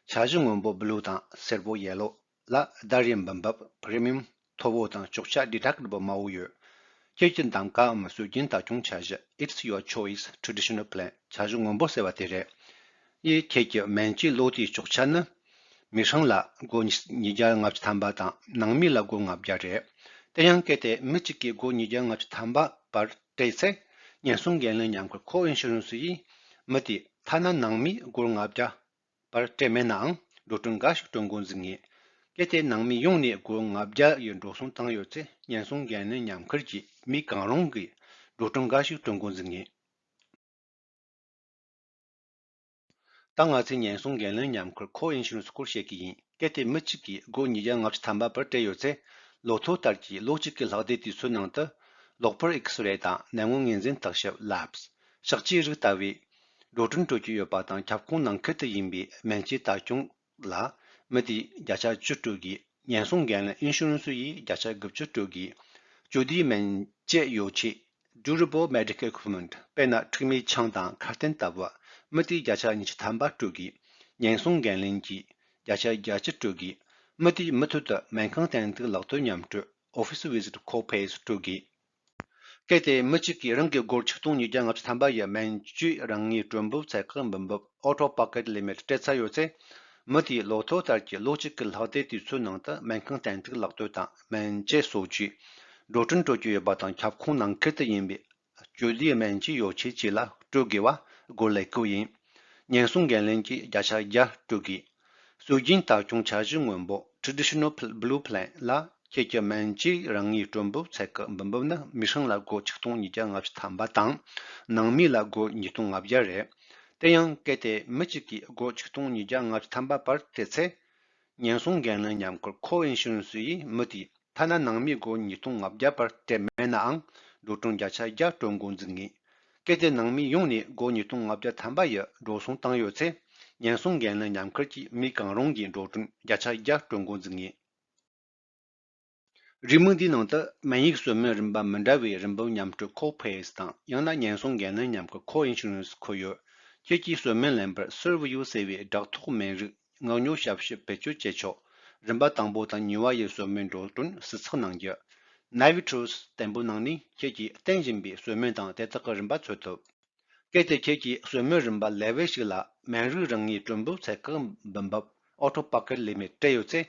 འཆར་གཞི་སྔོན་པོ་Blue དང་སེར་པོ་Yellow ལ་ཟླ་རེའི་འབུལ་འབབ་Premium མཐོ་བོ་དང་གཅོག་ཆ་Deductible དམའ་བོ་ཡོད། ཁྱེད་ཀྱི་གདམ་ཀའམ་སྲོལ་རྒྱུན་ལྟ་སྐྱོང་འཆར་གཞི་It's Your Choice Traditional Plan འཆར་གཞི་སྔོན་པོ་ཟེར་བ་དེ་རེད། ཡིས་ཁྱེད་ཀྱི་སྨན་བཅོས་ལོ་དེའི་གཅོག་ཆ་ནི། མི་ཧྲེང་ལ་སྒོར་ཉིས་བརྒྱ་ལྔ་བཅུ་ཐམ་པ་དང་ནང་མི་ལ་སྒོར་ལྔ་བརྒྱ་རེད། དེ་ཡང་གལ་ཏེ་མི་གཅིག་གིས་སྒོར་ཉིས་བརྒྱ་ལྔ་བཅུ་ཐམ་པ་བར་སྤྲད་ཚེ། ཉེན་སྲུང་འགན་ལེན་མཉམ་འཁུར་Co-Insurance ཡིས་མི་དེས་ཐ་ན་ནང་མིས་སྒོར་ལྔ་བརྒྱ་བར་སྤྲད་མེད་ནའང་འགྲོ་གྲོན་འགའ་ཞིག་སྤྲོད་འགོ་འཛུགས་ངེས། གལ་ཏེ་ནང་མི་ཡོངས་ནས་སྒོར་ལྔ་བརྒྱ་ཡི་འགྲོ་སོང་བཏང་ཡོད་ཚེ། ཉེན་སྲུང་འགན་ལེན་མཉམ་འཁུར་གྱིས་མི་གང་རུང་གི་ འགྲོ་གྲོན་འགའ་ཞིག་སྤྲོད་འགོ་འཛུགས་ངེས། ད་ང་ཚོས་ཉེན་སྲུང་འགན་ལེན་མཉམ་འཁུར་ཁོ་ཨིན་ཤུ་རན་སི་སྐོར་བཤད་ཀྱི་ཡིན། གལ་ཏེ་མི་གཅིག་གིས་སྒོ་ཉིས་བརྒྱ་ལྔ་བཅུ་ཐམ་པ་པར་སྤྲད་ཡོད་ཚེ། ལོ་ཐོ་ལྟར་གྱི་ལོ་གཅིག་གི་ལྷག་བསྡད་དུས་ཚོད་ནང་དུ། གློག་པར་ཨེགས་རེ་དང་ནད་ངོ་ངོས་འཛིན་བརྟག་ཞིབ་ལེབ། གཤག་བཅོས་རིགས་ལྟ་བུའི་འགྲོ་གྲོན་སྤྲོད་ཀྱི་ཡོད་པ་དང་། ཁྱབ་ཁོངས་ནང་ཁུལ་དུ་ཡིན་པའི་སྨན་བཅོས་ལྟ་སྐྱོང་ལ་མི་དེས་བརྒྱ་ཆ་བཅུ་སྤྲོད་དགོས། ཉེན་སྲུང་འགན་ལེན་ཨིན་ཤུ་རན་སི་ཡིས་བརྒྱ་ཆ་དགུ་བཅུ་སྤྲོད་དགོས། སྤྱོད་བདེའི་སྨན་བཅོས་ཡོ་ཆས། Durable Medical Equipment། དཔེར་ན་མཁྲིག་མའི་ཆང་དང་ཁ་ཏོན་ལྟ་བུ། མི་དེས་བརྒྱ་ཆ་ཉི་ཤུ་ཐམ་པ་སྤྲོད་དགོས། ཉེན་སྲུང་འགན་ལེན་གྱིས་བརྒྱ་ཆ་བརྒྱད་ཅུ་སྤྲོད་དགོས། མི་དེས་མུ་མཐུད་དུ་སྨན་ཁང་བསྟེན་གཏུག་ལག་དོད་མཉམ་སྤྲོད་Office Visit Co-Pays སྤྲོད་དགོས། གལ་ཏེ་མི་གཅིག་གིས་རང་གི་སྒོར་ཆིག་སྟོང་ཉིས་བརྒྱ་ལྔ་བཅུ་ཐམ་པ་ཡི་སྨན་བཅོས་རང་ངོས་སྤྲོད་འབབ་ཚད་བཀག་འབུལ་འབབ་Out of Pocket Limit སྤྲད་ཚར་ཡོད་ཚེ། མི་དེས་ལོ་ཐོ་ལྟར་གྱི་ལོ་གཅིག་གི་ལྷག་བསྡད་དུས་ཚོད་ནང་དུ་སྨན་ཁང་བསྟེན་གཏུག་ལག་དོད་དང་སྨན་བཅོས་གསོ་བཅོས། འགྲོ་གྲོན་སྤྲོད་ཀྱི་ཡོད་པ་དང་། ཁྱབ་ཁོངས་ནང་ཁུལ་དུ་ཡིན་པའི་སྤྱོད་བདེའི་སྨན་བཅོས་ཡོ་ཆས་བཅས་ལ་སྤྲོད་དགོས་པ་སྒོར་ཀླད་ཀོར་ཡིན། ཉེན་སྲུང་འགན་ལེན་གྱིས་བརྒྱ་ཆ་བརྒྱ་སྤྲོད་དགོས། སྲོལ་རྒྱུན་ལྟ་སྐྱོང་འཆར་གཞི་སྔོན་པོ་Traditional Blue Plan ལ། ཁྱེད་ཀྱི་སྨན་བཅོས་རང་ངོས་སྤྲོད་འབབ་ཚད་བཀག་འབུལ་འབབ་ནི་མི་ཧྲེང་ལ་སྒོར་ཆིག་སྟོང་ཉིས་བརྒྱ་ལྔ་བཅུ་ཐམ་པ་དང་། ནང་མི་ལ་སྒོར་ཉིས་སྟོང་ལྔ་བརྒྱ་རེད། དེ་ཡང་གལ་ཏེ་མི་གཅིག་གིས་སྒོར་ཆིག་སྟོང་ཉིས་བརྒྱ་ལྔ་བཅུ་ཐམ་པ་པར་སྤྲད་ཚེ། ཉེན་སྲུང་འགན་ལེན་མཉམ་འཁུར་ཁོ་ཨིན་ཤུ་རན་སི་ཡིས་མི་དེས་ཐ་ན་ནང་མིས་སྒོར་ཉིས་སྟོང་ལྔ་བརྒྱ་པར་སྤྲད་མེད་ནའང་། འགྲོ་གྲོན་བརྒྱ་ཆ་བརྒྱ་སྤྲོད་འགོ་འཛུགས་ངེས། གལ་ཏེ་ནང་མི་ཡོངས་ནས་སྒོར་ཉིས་སྟོང་ལྔ་བརྒྱ་ཐམ་པ་ཡི་འགྲོ་སོང་བཏང་ཡོད་ཚེ། ཉེན་སྲུང་འགན་ལེན་མཉམ་འཁུར་གྱིས་མི་གང་རུང་གི་འགྲོ་གྲོན་བརྒྱ་ཆ་བརྒྱ་སྤྲོད་འགོ་འཛུགས་ངེས། རེའུ་མིག་འདིའི་ནང་དུ་སྨན་ཡིག་གསོལ་སྨན་རིན་པ་མི་འདྲ་བའི་རིན་འབབ་མཉམ་སྤྲོད་Co-Pays དང་། ཡང་ན་ཉེན་སྲུང་འགན་ལེན་མཉམ་འཁུར་ཁོ་ཨིན་ཤུ་རན་སི་འཁོད་ཡོད། ཁྱེད་ཀྱིས་གསོལ་སྨན་ལེན་པར་Serv-U ཟེར་བའི་སྦྲག་ཐོག་སྨན་རིགས་མངག་ཉོ་ཞབས་ཞུ་བེད་སྤྱོད་བྱེད་ཆོག་རིམ་པ་དང་པོ་དང་གཉིས་པ་ཡི་གསོལ་སྨན་འགྲོ་གྲོན་བསྲི་ཚགས་གནང་རྒྱུ། Navitus དེམ་པོ་ནང་ནས་ཁྱེད་ཀྱིས་བསྟེན་བཞིན་པའི་གསོལ་སྨན་དང་དེ་དག་གི་རིན་པ་འཚོལ་ཐུབ། གལ་ཏེ་ཁྱེད་ཀྱིས་གསོལ་སྨན་རིན་པ་ལེ་ཝལ་ཞིག་ལ་སྨན་རིགས་རང་ངོས་སྤྲོད་འབབ་ཚད་བཀག་འབུལ་འབབ་Out of Pocket Limit སྤྲད་ཡོད་ཚེ།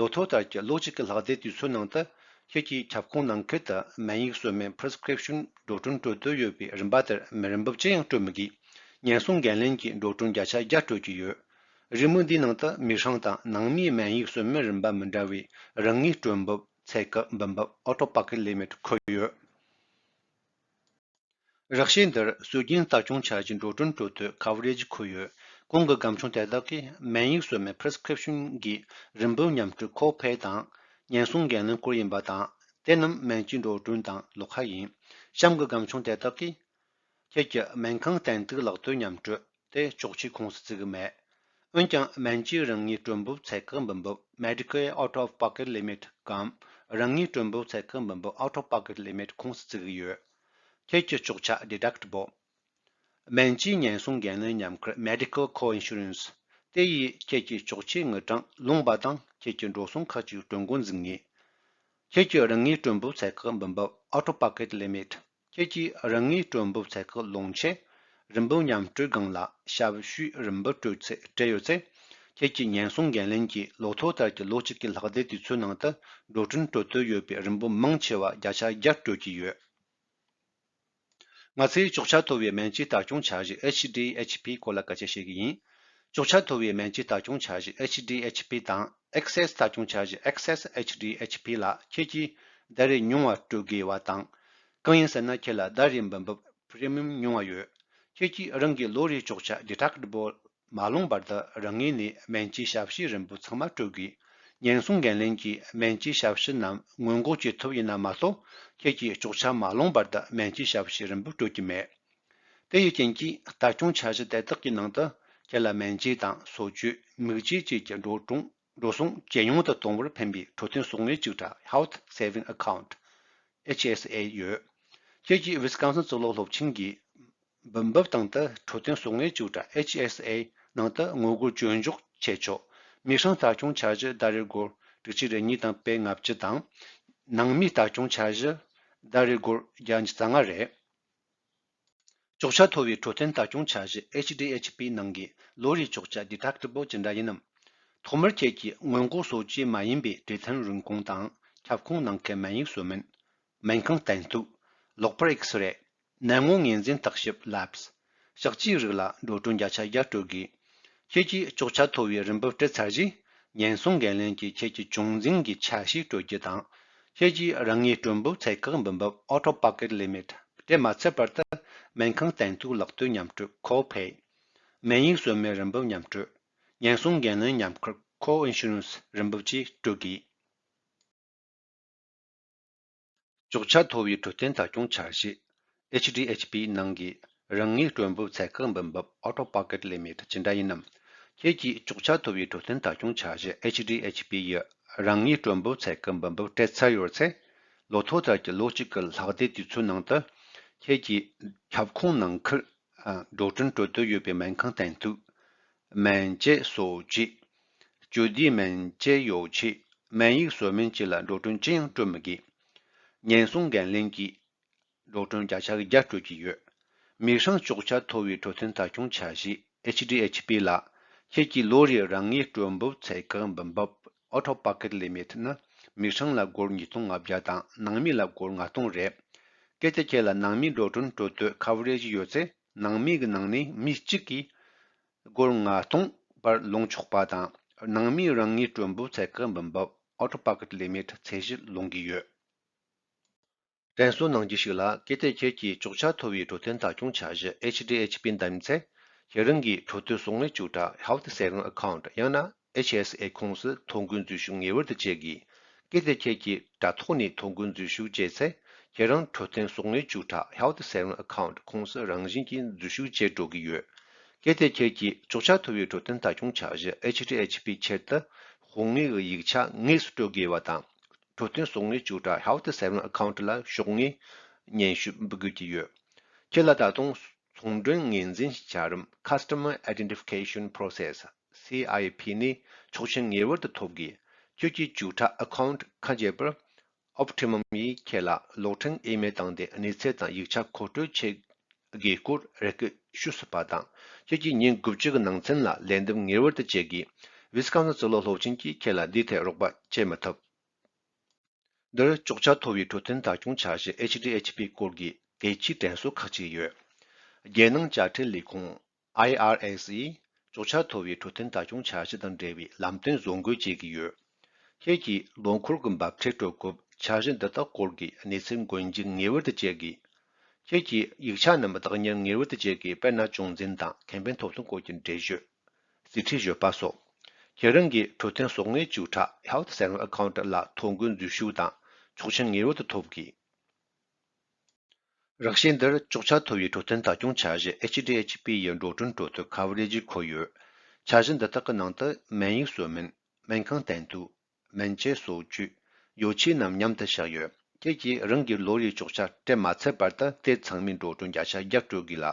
ལོ་ཐོ་ལྟར་གྱི་ལོ་གཅིག་གི་ལྷག་བསྡད་དུས་ཚོད་ནང་དུ། ཁྱེད་ཀྱིས་ཁྱབ་ཁོངས་ནང་ཁུལ་དུ་སྨན་ཡིག་གསོལ་སྨན་Prescription འགྲོ་གྲོན་སྤྲོད་འདོད་ཡོད་པའི་རིན་པ་དེར་མི་རིན་འབབ་ཅི་ཡང་སྤྲོད་མི་དགོས། ཉེན་སྲུང་འགན་ལེན་གྱིས་འགྲོ་གྲོན་བརྒྱ་ཆ་བརྒྱ་སྤྲོད་ཀྱི་ཡོད། རེའུ་མིག་འདིའི་ནང་དུ་མི་ཧྲེང་དང་ནང་མིའི་སྨན་ཡིག་གསོལ་སྨན་རིན་པ་མི་འདྲ་བའི་རང་ངོས་སྤྲོད་འབབ་ཚད་བཀག་འབུལ་འབབ་Out of Pocket Limit འཁོད་ཡོད། རགས་བཤད་འདིར་སྲོལ་རྒྱུན་ལྟ་སྐྱོང་འཆར་གཞིའི་འགྲོ་གྲོན་སྤྲོད་དོད་Coverage འཁོད་ཡོད། གོང་གི་སྒམ་ཆུང་དེ་དག་གིས་སྨན་ཡིག་གསོལ་སྨན་Prescription གྱི་རིན་འབབ་མཉམ་སྤྲོད་Co-Pay དང་ཉེན་སྲུང་འགན་ལེན་སྐོར་ཡིན་པ་དང་། དེ་རྣམས་སྨན་བཅོས་འགྲོ་གྲོན་དང་ལོགས་ཀ་ཡིན། གཤམ་གྱི་སྒམ་ཆུང་དེ་དག་གིས་ཁྱེད་ཀྱི་སྨན་ཁང་བསྟེན་གཏུག་ལག་དོད་མཉམ་སྤྲོད་དེ་གཅོག་ཆའི་ཁོངས་སུ་བརྩི་གི་མེད། འོན་ཀྱང་སྨན་བཅོས་རང་ངོས་སྤྲོད་འབབ་ཚད་བཀག་འབུལ་འབབ་Medicare Out of Pocket Limit གམ་རང་ངོས་སྤྲོད་འབབ་ཚད་བཀག་འབུལ་འབབ་Out of Pocket Limit ཁོངས་སུ་བརྩི་གི་ཡོད། ཁྱེད་ཀྱི་གཅོག་ཆ་Deductible། སྨན་བཅོས་ཉེན་སྲུང་འགན་ལེན་མཉམ་འཁུར་Medical Coinsurance དེ་ཡིས་ཁྱེད་ཀྱི་གཅོག་ཆའི་དངུལ་གྲངས་ལོངས་པ་དང་ཁྱེད་ཀྱི་འགྲོ་སོང་ཁག་ཅིག་སྤྲོད་འགོ་འཛུགས་ངེས། ཁྱེད་ཀྱི་རང་ངོས་སྤྲོད་འབབ་ཚད་བཀག་འབུལ་འབབ་Out of Pocket Limit། ཁྱེད་ཀྱིས་རང་ངོས་སྤྲོད་འབབ་ཚད་བཀག་ལོངས་ཆེད། རིན་འབབ་མཉམ་སྤྲོད་སྒང་ལ་ཞབས་ཞུའི་རིན་འབབ་སྤྲོད་ཚད་སྤྲད་ཡོད་ཚེ། ཁྱེད་ཀྱི་ཉེན་སྲུང་འགན་ལེན་གྱིས་ལོ་ཐོ་ལྟར་གྱི་ལོ་གཅིག་གི་ལྷག་བསྡད་དུས་ཚོད་ནང་དུ་འགྲོ་གྲོན་སྤྲོད་འདོད་ཡོད་པའི་རིན་འབབ་མང་ཆེ་བ་བརྒྱ་ཆ་བརྒྱ་སྤྲོད་ཀྱི་ཡོད། ང་ཚོས་གཅོག་ཆ་མཐོ་བའི་སྨན་བཅོས་ལྟ་སྐྱོང་འཆར་གཞི་H D H P སྐོར་ལ་སྐད་ཆ་བཤད་ཀྱི་ཡིན། གཅོག་ཆ་མཐོ་བའི་སྨན་བཅོས་ལྟ་སྐྱོང་འཆར་གཞི་H D H P དང་། Access ལྟ་སྐྱོང་འཆར་གཞི་Access H D H P ལ་ཁྱེད་ཀྱིས་ཟླ་རེར་ཉུང་བ་སྤྲོད་དགོས་པ་དང་། གང་ཡིན་ཟེར་ན། ཁྱེད་ལ་ཟླ་རེའི་འབུལ་འབབ་Premium ཉུང་བ་ཡོད། ཁྱེད་ཀྱིས་རང་གི་ལོ་རེའི་གཅོག་ཆ་Deductible མ་ལོངས་བར་དུ་རང་ངོས་ནས་སྨན་བཅོས་ཞབས་ཞུའི་རིན་འབབ་ཚང་མ་སྤྲོད་དགོས། ཉེན་སྲུང་འགན་ལེན་གྱིས་སྨན་བཅོས་ཞབས་ཞུ་རྣམས་སྔོན་འགོག་བྱེད་ཐུབ་ཡིན་ན་མ་གཏོགས། ཁྱེད་ཀྱི་གཅོག་ཆ་མ་ལོངས་བར་དུ་སྨན་བཅོས་ཞབས་ཞུའི་རིན་འབབ་སྤྲོད་ཀྱི་མེད། དེ་ཡི་རྐྱེན་གྱིས། ལྟ་སྐྱོང་འཆར་གཞི་དེ་དག་གི་ནང་དུ་ཁྱེད་ལ་སྨན་བཅོས་དང་གསོ་བཅོས། མིག་བཅོས་བཅས་ཀྱི་འགྲོ་གྲོན། འགྲོ་སོང་ཇེ་ཉུང་དུ་གཏོང་བར་ཕན་པའི་འཕྲོད་བསྟེན་གསོག་དངུལ་གཅིག་སྒྲིལ་Health Saving Account H S A ཡོད། ཁྱེད་ཀྱིས་ཝི་སི་ཀོན་སིན་གཙུག་ལག་སློབ་ཆེན་གྱི་འབུལ་འབབ་སྟེང་དུ་འཕྲོད་བསྟེན་གསོག་དངུལ་གཅིག་སྒྲིལ་H S A ནང་དུ་དངུལ་སྒོར་བཅོལ་འཇོག་བྱེད་ཆོག་མི་ཧྲེང་ལྟ་སྐྱོང་འཆར་གཞི་ཟླ་རེར་སྒོར་དྲུག་ཅུ་རེ་གཉིས་དང་པད་ལྔ་བཅུ་དང་། ནང་མིའི་ལྟ་སྐྱོང་འཆར་གཞི་ཟླ་རེར་སྒོར་བརྒྱ་དང་ཉི་ཤུ་རྩ་ལྔ་རེད། གཅོག་ཆ་མཐོ་བའི་འཕྲོད་བསྟེན་ལྟ་སྐྱོང་འཆར་གཞི་H D H P ནང་གི་ལོ་རེའི་གཅོག་ཆ་Deductible ཇི་འདྲ་ཡིན་ནམ། ཐོག་མར་ཁྱེད་ཀྱིས་སྔོན་འགོག་གསོ་བཅོས་མ་ཡིན་པའི་འབྲས་ཐོན་རིན་གོང་དང་། ཁྱབ་ཁོངས་ནང་ཁུལ་སྨན་ཡིག་གསོལ་སྨན། སྨན་ཁང་བསྟེན་གཏུག་གློག་པར་ཨེགས་རེ། ནད་ངོ་ངོས་འཛིན་བརྟག་ཞིབ་Labs། གཤག་བཅོས་རིགས་ལ་འགྲོ་གྲོན་བརྒྱ་ཆ་བརྒྱ་སྤྲོད་དགོས། ཁྱེད་ཀྱིས་གཅོག་ཆ་མཐོ་བའི་རིན་འབབ་སྤྲད་ཚར་རྗེས། ཉེན་སྲུང་འགན་ལེན་གྱིས་ཁྱེད་ཀྱི་བྱུང་འཛིན་གྱི་ཆ་ཤས་སྤྲོད་རྒྱུ་དང་། ཁྱེད་ཀྱིས་རང་ངོས་སྤྲོད་འབབ་ཚད་བཀག་འབུལ་འབབ་Out of Pocket Limit དེ་མ་ཚད་པར་དུ་སྨན་ཁང་བསྟེན་གཏུག་ལག་དེབ་མཉམ་སྤྲོད་ཁོ་ཕེ། སྨན་ཡིག་གསོལ་སྨན་རིན་འབབ་མཉམ་སྤྲོད། ཉེན་སྲུང་འགན་ལེན་མཉམ་འཁུར་ཁོ་ཨིན་ཤུ་རན་སི་རིན་འབབ་བཅས་སྤྲོད་དགོས། གཅོག་ཆ་མཐོ་བའི་འཕྲོད་བསྟེན་ལྟ་སྐྱོང་འཆར་གཞི་H D H P ནང་གི་རང་ངོས་སྤྲོད་འབབ་ཚད་བཀག་འབུལ་འབབ་Out of Pocket Limit ཇི་འདྲ་ཡིན་ནམ། ཁྱེད་ཀྱིས་གཅོག་ཆ་མཐོ་བའི་འཕྲོད་བསྟེན་ལྟ་སྐྱོང་འཆར་གཞི་H D H P ཡི་རང་ངོས་སྤྲོད་འབབ་ཚད་བཀག་འབུལ་འབབ་སྤྲད་ཚར་ཡོད་ཚེ། ལོ་ཐོ་ལྟར་གྱི་ལོ་གཅིག་གི་ལྷག་བསྡད་དུས་ཚོད་ནང་དུ། ཁྱེད་ཀྱི་ཁྱབ་ཁོངས་ནང་ཁུལ་འགྲོ་གྲོན་སྤྲོད་འདོད་ཡོད་པའི་སྨན་ཁང་བསྟེན་གཏུག་སྨན་དཔྱད་གསོ་བཅོས། སྤྱོད་བདེའི་སྨན་དཔྱད་ཡོ་ཆས། སྨན་ཡིག་གསོལ་སྨན་བཅས་ལ་འགྲོ་གྲོན་ཅི་ཡང་སྤྲོད་མི་དགོས། ཉེན་སྲུང་འགན་ལེན་གྱིས་འགྲོ་གྲོན་བརྒྱ་ཆ་བརྒྱ་སྤྲོད་ཀྱི་ཡོད། མི་ཧྲེང་གཅོག་ཆ་མཐོ་བའི་འཕྲོད་བསྟེན་ལྟ་སྐྱོང་འཆར་གཞི་H D H P ལ། ཁྱེད་ཀྱི་ལོ་རེའི་རང་ངོས་སྤྲོད་འབབ་ཚད་བཀག་འབུལ་འབབ་Out of Pocket Limit ནི་མི་ཧྲེང་ལ་སྒོར་ཉིས་སྟོང་ལྔ་བརྒྱ་དང་ནང་མི་ལ་སྒོར་ལྔ་སྟོང་རེད། གལ་ཏེ་ཁྱེད་ལ་ནང་མིའི་འགྲོ་གྲོན་སྤྲོད་འདོད་ཁ་བར་ཡེ་ཇི་ཡོད་ཚེ། ནང་མི་གི་ནང་ནས་མི་གཅིག་གིས་སྒོར་ལྔ་སྟོང་བར་ལོངས་ཆོག་པ་དང་། ནང་མིའི་རང་ངོས་སྤྲོད་འབབ་ཚད་བཀག་འབུལ་འབབ་Out of Pocket Limit ཚད་གཞི་ལོངས་ཀྱི་ཡོད། དྲན་གསོ་གནང་རྒྱུ་ཞིག་ལ། གལ་ཏེ་ཁྱེད་ཀྱིས་གཅོག་ཆ་མཐོ་བའི་འཕྲོད་བསྟེན་ལྟ་སྐྱོང་འཆར་གཞི་H D H P འདེམས་ཚེ། ཁྱེད་རང་གི་འཕྲོད་བསྟེན་གསོག་དངུལ་བཅུག་ཁྲ་Health Savings Account ཡང་ན་H S A ཁོངས་སུ་ཐོ་འགོད་འཛུལ་ཞུགས་ངེས་པར་དུ་བྱེད་དགོས། གལ་ཏེ་ཁྱེད་ཀྱིས་དྲ་ཐོག་ནས་ཐོ་འགོད་འཛུལ་ཞུགས་བྱས་ཚེ། ཁྱེད་རང་འཕྲོད་བསྟེན་གསོག་དངུལ་བཅུག་ཁྲ་Health Savings Account ཁོངས་སུ་རང་བཞིན་གྱིས་འཛུལ་ཞུགས་བྱེད་འགྲོ་གི་ཡོད། གལ་ཏེ་ཁྱེད་ཀྱིས་གཅོག་ཆ་མཐོ་བའི་འཕྲོད་བསྟེན་ལྟ་སྐྱོང་འཆར་གཞི་H D H P ཆེད་དུ་དཔང་དངུལ་གྱི་ཡིག་ཆ་དངོས་སུ་སྤྲོད་དགོས་པ་དང་། འཕྲོད་བསྟེན་གསོག་དངུལ་བཅུག་ཁྲ་Health Savings Account ལ་ཤོག་ངོས་སྙན་ཞུ་འབུལ་དགོས་ཀྱི་ཡོད། ཁྱེད་ལ་ད་དུང་ཚོང་མགྲོན་ངོས་འཛིན་བྱ་རིམ་Customer Identification Process C I P ནས་ཆོག་མཆན་ངེས་པར་དུ་ཐོབ་དགོས། ཁྱེད་ཀྱིས་བཅུག་ཁྲ་account ཁ་འབྱེད་པར་Optum ཡིས་ཁྱེད་ལ་གློག་འཕྲིན་ཨི་མེལ་བཏང་སྟེ་གནས་ཚུལ་དང་ཡིག་ཆ་མཁོ་སྤྲོད་བྱེད་དགོས་སྐོར་རེ་སྐུལ་ཞུ་སྲིད་པ་དང་། ཁྱེད་ཀྱིས་ཉིན་དགུ་བཅུ་གི་ནང་ཚུན་ལ་ལན་འདེབས་ངེས་པར་དུ་བྱེད་དགོས། ཝི་སི་ཀོན་སིན་གཙུག་ལག་སློབ་ཆེན་གྱིས་ཁྱེད་ལ་འདིའི་ཐད་རོགས་པ་བྱེད་མི་ཐུབ། འདིར་གཅོག་ཆ་མཐོ་བའི་འཕྲོད་བསྟེན་ལྟ་སྐྱོང་འཆར་གཞི་H D H P སྐོར་གྱི་གལ་ཆེའི་དྲན་གསོ་ཁག་ཅིག་ཡོད། རྒྱལ་ནང་དཔྱ་ཁྲལ་ལས་ཁུངས་I R S ཡིས་གཅོག་ཆ་མཐོ་བའི་འཕྲོད་བསྟེན་ལྟ་སྐྱོང་འཆར་གཞི་དང་འབྲེལ་བའི་ལམ་སྟོན་བཟོ་འགོད་བྱེད་ཀྱི་ཡོད། ཁྱེད་ཀྱིས་ལོ་འཁོར་གྱི་འབབ་ཁྲལ་སྤྲོད་སྐབས་འཆར་གཞི་འདི་དག་སྐོར་གྱི་གནས་ཚུལ་འགོད་འཇུག་ངེས་པར་དུ་བྱེད་དགོས། ཁྱེད་ཀྱིས་ཡིག་ཆ་རྣམས་བདག་གཉེར་ངེས་པར་དུ་བྱེད་དགོས། དཔེར་ན་བྱུང་འཛིན་དང་ཁེ་ཕན་ཐོབ་ཐང་སྐོར་གྱི་འགྲེལ་བརྗོད། རྩིས་ཁྲའི་བརྗོད་པ་སོགས། ཁྱེད་རང་གི་འཕྲོད་བསྟེན་གསོག་དངུལ་བཅུག་ཁྲ་Health Savings Account ལ་ཐོ་འགོད་འཛུལ་ཞུགས་དང་ཆོག་མཆན་ངེས་པར་དུ་ཐོབ་དགོས། རགས་བཤད་འདིར་གཅོག་ཆ་མཐོ་བའི་འཕྲོད་བསྟེན་ལྟ་སྐྱོང་འཆར་གཞི་H D H P ཡི་འགྲོ་གྲོན་སྤྲོད་དོད་ཁ་བར་ཡེ་ཇི་འཁོད་ཡོད། འཆར་གཞི་འདི་དག་གི་ནང་དུ་སྨན་ཡིག་གསོལ་སྨན། སྨན་ཁང་བསྟེན་གཏུག་སྨན་དཔྱད་གསོ་བཅོས། ཡོ་ཆས་རྣམས་མཉམ་དུ་བཞག་ཡོད། ཁྱེད་ཀྱིས་རང་གི་ལོ་རེའི་གཅོག་ཆ་སྤྲད་མ་ཚར་བར་དུ་དེ་ཚང་མའི་འགྲོ་གྲོན་བརྒྱ་ཆ་བརྒྱ་སྤྲོད་དགོས་ལ།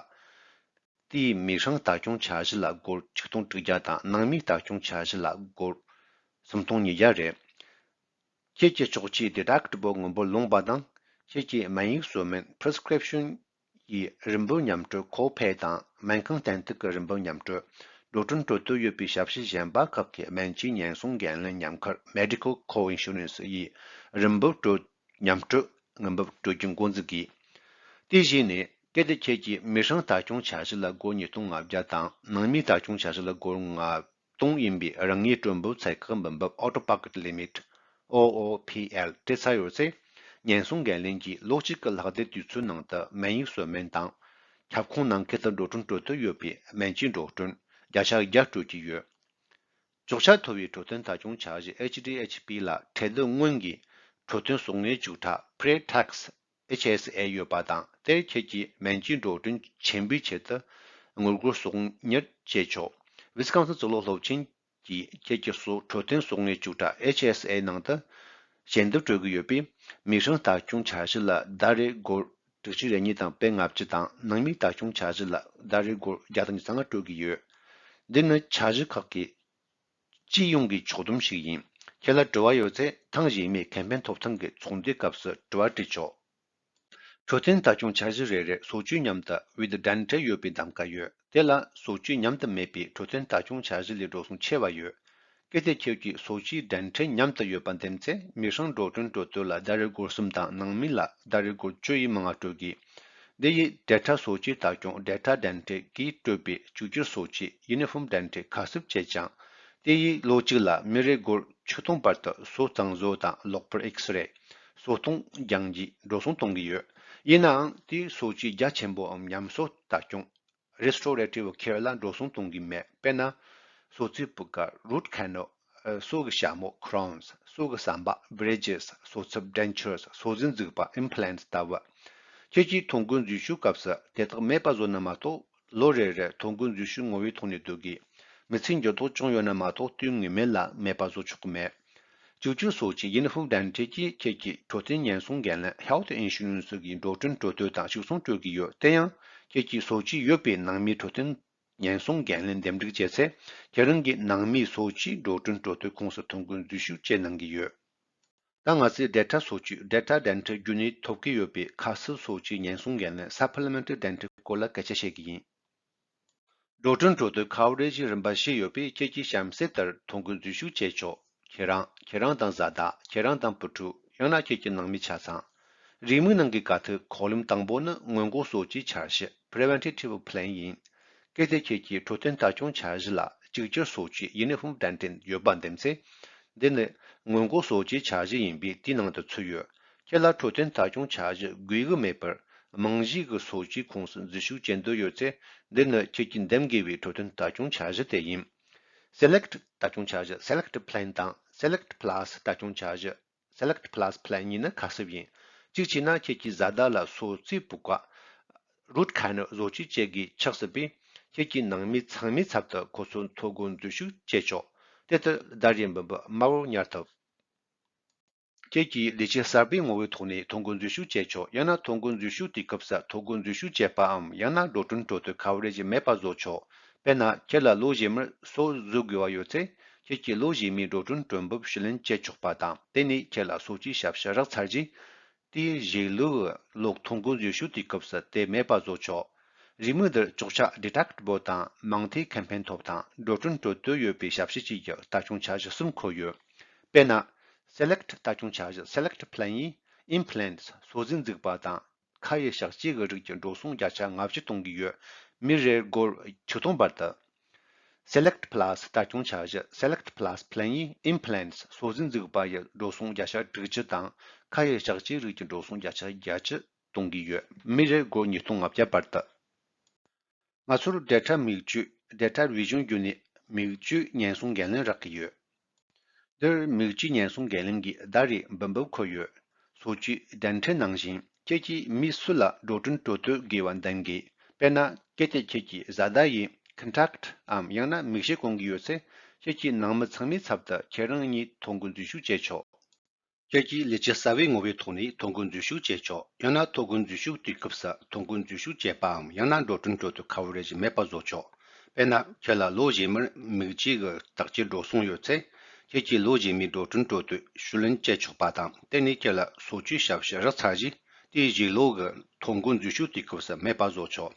དེས་མི་ཧྲེང་ལྟ་སྐྱོང་འཆར་གཞི་ལ་སྒོར་ཆིག་སྟོང་དྲུག་བརྒྱ་དང་ནང་མིའི་ལྟ་སྐྱོང་འཆར་གཞི་ལ་སྒོར་སུམ་སྟོང་ཉིས་བརྒྱ་རེད། ཁྱེད་ཀྱི་གཅོག་ཆའི་Deductible དངུལ་འབོར་ལོངས་པ་དང་། ཁྱེད་ཀྱི་སྨན་ཡིག་གསོལ་སྨན་Prescription ཡི་རིན་འབོར་མཉམ་སྤྲོད་ཁོ་ཕེ་དང་སྨན་ཁང་བསྟེན་གཏུག་གི་རིན་འབོར་མཉམ་སྤྲོད། འགྲོ་གྲོན་སྤྲོད་འདོད་ཡོད་པའི་ཞབས་ཞུ་གཞན་པ་ཁག་གི་སྨན་བཅོས་ཉེན་སྲུང་འགན་ལེན་མཉམ་འཁུར་Medical Coinsurance ཡི་རིན་འབོར་སྤྲོད་མཉམ་སྤྲོད་དངུལ་འབོར་སྤྲོད་རྒྱུ་འགོ་འཛུགས་དགོས། དེ་བཞིན་ནས། གལ་ཏེ་ཁྱེད་ཀྱིས་མི་ཧྲེང་ལྟ་སྐྱོང་འཆར་གཞི་ལ་སྒོར་ཉིས་སྟོང་ལྔ་བརྒྱ་དང་ནང་མིའི་ལྟ་སྐྱོང་འཆར་གཞི་ལ་སྒོར་ལྔ་སྟོང་ཡིན་པའི་རང་ངོས་སྤྲོད་འབབ་ཚད་བཀག་འབུལ་འབབ་Out of Pocket Limit O O P L སྤྲད་ཚར་ཡོད་ཚེ། ཉེན་སྲུང་འགན་ལེན་གྱིས་ལོ་གཅིག་གི་ལྷག་བསྡད་དུས་ཚོད་ནང་དུ་སྨན་ཡིག་གསོལ་སྨན་དང་། ཁྱབ་ཁོངས་ནང་ཁུལ་དུ་འགྲོ་གྲོན་སྤྲོད་འདོད་ཡོད་པའི་སྨན་བཅོས་འགྲོ་གྲོན་བརྒྱ་ཆ་བརྒྱ་སྤྲོད་ཀྱི་ཡོད། གཅོག་ཆ་མཐོ་བའི་འཕྲོད་བསྟེན་ལྟ་སྐྱོང་འཆར་གཞི་H D H P ལ་ཁྲལ་བསྡུ་སྔོན་གྱི་འཕྲོད་བསྟེན་གསོག་དངུལ་བཅུག་ཁྲ་Pre-Tax H S A ཡོད་པ་དང་། དེར་ཁྱེད་ཀྱིས་སྨན་བཅོས་འགྲོ་གྲོན་ཆེན་པོའི་ཆེད་དུ་དངུལ་སྒོར་གསོག་ཉར་བྱེད་ཆོག་ཝི་སི་ཀོན་སིན་གཙུག་ལག་སློབ་ཆེན་གྱིས་ཁྱེད་ཀྱི་སོགས་འཕྲོད་བསྟེན་གསོག་དངུལ་བཅུག་ཁྲ་H S A ནང་དུ་ཞལ་འདེབས་སྤྲོད་ཀྱི་ཡོད་པས། མི་ཧྲེང་ལྟ་སྐྱོང་འཆར་གཞི་ལ་ཟླ་རེར་སྒོར་དྲུག་ཅུ་རེ་གཉིས་དང་པད་ལྔ་བཅུ་དང་། ནང་མིའི་ལྟ་སྐྱོང་འཆར་གཞི་ལ་ཟླ་རེར་སྒོར་བརྒྱ་དང་ཉི་ཤུ་རྩ་ལྔ་སྤྲོད་ཀྱི་ཡོད། འདི་ནི་འཆར་གཞི་ཁག་གི་སྤྱི་ཡོངས་ཀྱི་ཕྱོགས་བསྡོམས་ཤིག་ཡིན། ཁྱེད་ལ་དྲི་བ་ཡོད་ཚེ། ཐེངས་རྗེས་མའི་ཁེ་ཕན་ཐོབ་ཐང་གི་ཚོགས་འདུའི་སྐབས་སུ་དྲི་བ་དྲིས་ཆོག་འཕྲོད་བསྟེན་ལྟ་སྐྱོང་འཆར་གཞི་རེ་རེར་སོ་བཅོས་མཉམ་དུ་བེད་འགྲན་བྲལ་ཡོད་པའི་གདམ་ག་ཡོད། དེ་ལ་སོ་བཅོས་མཉམ་དུ་མེད་པའི་འཕྲོད་བསྟེན་ལྟ་སྐྱོང་འཆར་གཞི་ལས་འགྲོ་སོང་ཆེ་བ་ཡོད། གལ་ཏེ་ཁྱེད་ཀྱིས་སོ་བཅོས་འགྲན་བྲལ་མཉམ་དུ་ཡོད་པ་འདེམས་ཚེ། མི་ཧྲེང་འགྲོ་གྲོན་སྤྲོད་འདོད་ལ་ཟླ་རེར་སྒོར་གསུམ་དང་ནང་མི་ལ་ཟླ་རེར་སྒོར་བཅུ་ཡིས་མང་བ་སྤྲོད་དགོས། འདི་ཡིས་Delta སོ་བཅོས་ལྟ་སྐྱོང་Delta Dental གིས་སྤྲོད་པའི་གཅིག་གྱུར་སོ་བཅོས་Uniform Dental ཁ་གསབ་བྱེད་ཅིང་། དེ་ཡིས་ལོ་གཅིག་ལ་མི་རེར་སྒོར་ཆིག་སྟོང་བར་དུ་སོ་གཙང་བཟོ་དང་གློག་པར་X-ray སོ་སྟོང་རྒྱང་རྒྱུའི་འགྲོ་སོང་གཏོང་གི་ཡོད། ཡིན་ནའང་དེའི་སོ་བཅོས་རྒྱ་ཆེན་པོའམ་ཉམས་གསོ་ལྟ་སྐྱོང་restorative care ལ་འགྲོ་སོང་གཏོང་གི་མེད། དཔེར་ན། སོ་རྩའི་བུ་ག་root canal། སོ་གི་ཞྭ་མོ་crowns། སོ་གི་ཟམ་པ་bridges། སོ་ཚབ་dentures། སོ་རྫུན་འཛུགས་པ་implants ལྟ་བུ། ཁྱེད་ཀྱིས་ཐོ་འགོད་འཛུལ་ཞུགས་སྐབས་སུ་དེ་དག་མེད་པ་བཟོ་ན་མ་གཏོགས། ལོ་རེ་རེར་ཐོ་འགོད་འཛུལ་ཞུགས་ངོ་བོའི་ཐོག་ནས་སྡོད་དགོས། མི་ཚེའི་འགྱུར་ལྡོག་བྱུང་ཡོད་ན་མ་གཏོགས་དུས་ངེས་མེད་ལ་མེད་པ་བཟོ་ཆོག་གི་མེད། གཅིག་གྱུར་སོ་བཅོས་uniform dental གྱིས་ཁྱེད་ཀྱི་འཕྲོད་བསྟེན་ཉེན་སྲུང་འགན་ལེན་health insurance གི་འགྲོ་གྲོན་སྤྲོད་དོད་དང་གཅིག་མཚུངས་སྤྲོད་ཀྱི་ཡོད། དེ་ཡང་ཁྱེད་ཀྱི་སོ་བཅོས་ཡོད་པའི་ནང་མིའི་འཕྲོད་བསྟེན་ཉེན་སྲུང་འགན་ལེན་འདེམས་སྒྲུག་བྱས་ཚེ། ཁྱེད་རང་གི་ནང་མིའི་སོ་བཅོས་འགྲོ་གྲོན་སྤྲོད་དོད་ཁོངས་སུ་ཐོ་འགོད་འཛུལ་ཞུགས་བྱེད་གནང་གི་ཡོད། ད་ང་ཚོས་བསྡད་ཁྲ་སོ་བཅོས་Delta Dental བརྒྱུད་ནས་ཐོབ་ཀྱི་ཡོད་པའི་ཁ་གསབ་སོ་བཅོས་ཉེན་སྲུང་འགན་ལེན་Supplementary Dental སྐོར་ལ་སྐད་ཆ་བཤད་ཀྱི་ཡིན། འགྲོ་གྲོན་སྤྲོད་དོད་coverage རིམ་པ་བཞི་ཡོད་པས་ཁྱེད་ཀྱིས་གཤམ་གསལ་ལྟར་ཐོ་འགོད་འཛུལ་ཞུགས་བྱེད་ཆོག་ཁྱེད་རང་། ཁྱེད་རང་དང་བཟའ་ཟླ། ཁྱེད་རང་དང་བུ་ཕྲུག་ཡང་ན་ཁྱེད་ཀྱི་ནང་མི་ཆ་ཚང་། རེའུ་མིག་ནང་གི་དཀའ་ཐུབ་ཁོག་ལུམ་དང་པོ་ནི་སྔོན་འགོག་སོ་བཅོས་འཆར་གཞི་Preventative Plan ཡིན། གལ་ཏེ་ཁྱེད་ཀྱི་འཕྲོད་བསྟེན་ལྟ་སྐྱོང་འཆར་གཞི་ལ་གཅིག་གྱུར་སོ་བཅོས་Uniform Dental ཡོད་པ་འདེམས་ཚེ། འདི་ནི་སྔོན་འགོག་སོ་བཅོས་འཆར་གཞི་ཡིན་པས་དེའི་ནང་དུ་ཚུད་ཡོད། ཁྱེད་ལ་འཕྲོད་བསྟེན་ལྟ་སྐྱོང་འཆར་གཞི་དགོས་ཀྱི་མེད་པར་རྨང་གཞིའི་སོ་བཅོས་ཁོངས་སུ་འཛུལ་ཞུགས་བྱེད་འདོད་ཡོད་ཚེ། འདི་ནི་ཁྱེད་ཀྱིས་འདེམས་དགོས་པའི་འཕྲོད་བསྟེན་ལྟ་སྐྱོང་འཆར་གཞི་དེ་ཡིན། Select ལྟ་སྐྱོང་འཆར་གཞི་Select Plan དང་Select Plus ལྟ་སྐྱོང་འཆར་གཞི Select Plus Plan གཉིས་ནི་ཁ་གསབ་ཡིན། གཅིག་བྱས་ན་ཁྱེད་ཀྱི་བཟའ་ཟླ་ལ་སོ་རྩའི་བུ་ག་root canal བཟོ་བཅོས་བྱེད་དགོས་ཆགས་སྲིད་པས། ཁྱེད་ཀྱི་ནང་མི་ཚང་མའི་ཚབ་ཏུ་ཁོ་ཚོ་ཐོ་འགོད་འཛུལ་ཞུགས་བྱེད་ཆོག་དེ་ལྟར་ཟླ་རེའི་འབུལ་འབབ་དམའ་བོར་ཉར་ཐུབ། ཁྱེད་ཀྱིས་ལས་བྱེད་གསར་པའི་ངོ་བོའི་ཐོག་ནས་ཐོ་འགོད་འཛུལ་ཞུགས་བྱེད་ཆོག་ཡང་ན་ཐོ་འགོད་འཛུལ་ཞུགས་དུས་སྐབས་སུ་ཐོ་འགོད་འཛུལ་ཞུགས་བྱས་པའམ་ཡང་ན་འགྲོ་གྲོན་སྤྲོད་དོད་coverage མེད་པ་བཟོ་ཆོག་དཔེར་ན། ཁྱེད་ལ་ལོ་རྗེས་མར་སོ་བཟོ་དགོས་པ་ཡོད་ཚེ། ཁྱེད་ཀྱིས་ལོ་རྗེས་མའི་འགྲོ་གྲོན་སྤྲོད་འབབ་ཞུ་ལེན་བྱེད་ཆོག་པ་དང་། དེ་ནས་ཁྱེད་ལ་སོ་བཅོས་ཞབས་ཞུ་རག་ཚར་རྗེས། དེའི་རྗེས་ལོ་ལོག་ཐོ་འགོད་འཛུལ་ཞུགས་དུས་སྐབས་སུ་དེ་མེད་པ་བཟོ་ཆོག་རེའུ་མིག་འདིར་གཅོག་ཆ་deductible དང་མང་མཐའི་ཁེ་ཕན་ཐོབ་ཐང་། འགྲོ་གྲོན་སྤྲོད་དོད་ཡོད་པའི་ཞབས་ཞུ་བཅས་ཀྱི་ལྟ་སྐྱོང་འཆར་གཞི་གསུམ་འཁོད་ཡོད། དཔེར་ན། Select ལྟ་སྐྱོང་འཆར་གཞི་Select Plan ཡིས་implants སོ་རྫུན་འཛུགས་པ་དང་། ཁ་ཡི་གཤག་བཅོས་ཀྱི་རིགས་ཀྱི་འགྲོ་སོང་བརྒྱ་ཆ་ལྔ་བཅུ་གཏོང་གི་ཡོད། མི་རེར་སྒོར་ཆིག་སྟོང་བར་དུ། Select Plus ལྟ་སྐྱོང་འཆར་གཞི་Select Plus Plan ཡིས་implants སོ་རྫུན་འཛུགས་པ་ཡི་འགྲོ་སོང་བརྒྱ་ཆ་དྲུག་ཅུ་དང་ཁ་ཡི་གཤག་བཅོས་རིགས་ཀྱི་འགྲོ་སོང་བརྒྱ་ཆ་བརྒྱད་ཅུ་གཏོང་གི་ཡོད། མི་རེར་སྒོར་ཉིས་སྟོང་ལྔ་བརྒྱ་བར་དུ། ང་ཚོར་བསྡད་ཁྲ་མིག་བཅོས་Dental Vision བརྒྱུད་ནས་མིག་བཅོས་ཉེན་སྲུང་འགན་ལེན་རག་གི་ཡོད། འདིར་མིག་བཅོས་ཉེན་སྲུང་འགན་ལེན་གྱི་ཟླ་རེའི་འབུལ་འབབ་འཁོད་ཡོད། སོ་བཅོས་Dental ནང་བཞིན་ཁྱེད་ཀྱིས་མི་སུ་ལ་འགྲོ་གྲོན་སྤྲོད་དོད་དགོས་པ་འདེམས་དགོས། དཔེར་ན། གལ་ཏེ་ཁྱེད་ཀྱི་བཟའ་ཟླ་ཡིས་Cataract འམ་ཡང་ན་མིག་ཤེལ་གོན་གྱི་ཡོད་ཚེ། ཁྱེད་ཀྱི་ནང་མི་ཚང་མའི་ཚབ་ཏུ་ཁྱེད་རང་ཉིད་ཐོ་འགོད་འཛུལ་ཞུགས་བྱེད་ཆོག་ཁྱེད་ཀྱིས་ལས་བྱེད་གསར་པའི་ངོ་བོའི་ཐོག་ནས་ཐོ་འགོད་འཛུལ་ཞུགས་བྱེད་ཆོག་ཡང་ན་ཐོ་འགོད་འཛུལ་ཞུགས་དུས་སྐབས་སུ་ཐོ་འགོད་འཛུལ་ཞུགས་བྱས་པའམ་ཡང་ན་འགྲོ་གྲོན་སྤྲོད་དོད་coverage མེད་པ་བཟོ་ཆོག་དཔེར་ན། ཁྱེད་ལ་ལོ་རྗེས་མར་མིག་བཅོས་ཀྱི་བརྟག་དཔྱད་འགྲོ་སོང་ཡོད་ཚེ། ཁྱེད་ཀྱིས་ལོ་རྗེས་མའི་འགྲོ་གྲོན་སྤྲོད་དོད་ཞུ་ལེན་བྱེད་ཆོག་པ་དང་། དེ་ནས་ཁྱེད་ལ་སོ་བཅོས་ཞབས་ཞུ་རག་ཚར་རྗེས། དེའི་རྗེས་ལོ་གི་ཐོ་འགོད་འཛུལ་ཞུགས་དུས་སྐབས་སུ་མེད་པ་བཟོ་ཆོག་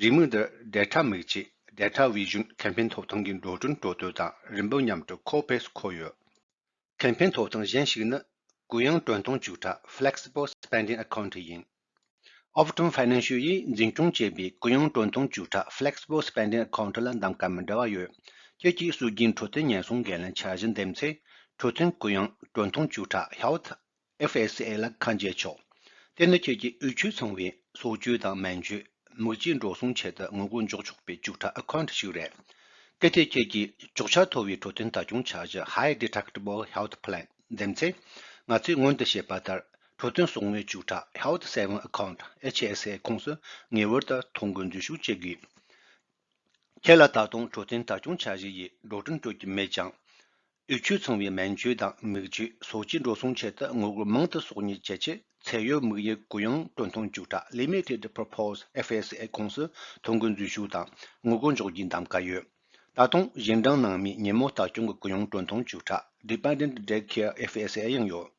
རེའུ་མིག་འདིར་བསྡད་ཁྲ་མིག་བཅོས་Dental Vision ཁེ་ཕན་ཐོབ་ཐང་གི་འགྲོ་གྲོན་སྤྲོད་དོད་དང་རིན་འབབ་མཉམ་འབྲེལ་co-pays འཁོད་ཡོད། ཁེ་ཕན་ཐོབ་ཐང་གཞན་ཞིག་ནི། གུ་ཡངས་གྲོན་གཏོང་བཅུག་ཁྲ་Flexible Spending Account ཡིན། Optum Financial ཡིས་འཛིན་སྐྱོང་བྱས་པའི་གུ་ཡངས་གྲོན་གཏོང་བཅུག་ཁྲ་Flexible Spending Account ལ་གདམ་ཀ་མི་འདྲ་བ་ཡོད། ཁྱེད་ཀྱིས་སྲོལ་རྒྱུན་འཕྲོད་བསྟེན་ཉེན་སྲུང་འགན་ལེན་འཆར་གཞི་འདེམས་ཚེ། འཕྲོད་བསྟེན་གུ་ཡངས་གྲོན་གཏོང་བཅུག་ཁྲ་Health F S A ལ་ཁ་འབྱེད་ཆོག་དེ་ནི་ཁྱེད་ཀྱི་འོས་ཆོས་ཚང་བའི་སོ་བཅོས་དང་སྨན་བཅོས། མིག་བཅོས་འགྲོ་སོང་ཆེད་དུ་དངུལ་སྒོར་འཇོག་ཆོག་པའི་བཅུག་ཁྲ་account ཞིག་རེད། གལ་ཏེ་ཁྱེད་ཀྱིས་གཅོག་ཆ་མཐོ་བའི་འཕྲོད་བསྟེན་ལྟ་སྐྱོང་འཆར་གཞི་High Deductible Health Plan འདེམས་ཚེ། ང་ཚོས་སྔོན་དུ་བཤད་པ་ལྟར་འཕྲོད་བསྟེན་གསོག་དངུལ་བཅུག་ཁྲ་Health Saving Account H S A ཁོངས་སུ་ངེས་པར་དུ་ཐོ་འགོད་འཛུལ་ཞུགས་བྱེད་དགོས། ཁྱེད་ལ་ད་དུང་འཕྲོད་བསྟེན་ལྟ་སྐྱོང་འཆར་གཞི་ཡིས་འགྲོ་གྲོན་སྤྲོད་ཀྱི་མེད་ཀྱང་། འོས་ཆོས་ཚང་བའི་སྨན་བཅོས་དང་མིག་བཅོས་སོ་བཅོས་འགྲོ་སོང་ཆེད་དུ་དངུལ་སྒོར་མང་དུ་གསོག་ཉར་བྱེད་ཆེད། ཚད་ཡོད་དམིགས་ཡུལ་གུ་ཡངས་གྲོན་གཏོང་བཅུག་ཁྲ་Limited Purpose F S A ཁོངས་སུ་ཐོ་འགོད་འཛུལ་ཞུགས་དང་དངུལ་སྒོར་འཇོག་རྒྱུའི་གདམ་ཀ་ཡོད། ད་དུང་གཞན་འབྲིང་ནང་མིའི་ཉིན་མོ་ལྟ་སྐྱོང་གི་གུ་ཡངས་གྲོན་གཏོང་བཅུག་ཁྲ་Dependent Day Care F S A ཡང་ཡོད།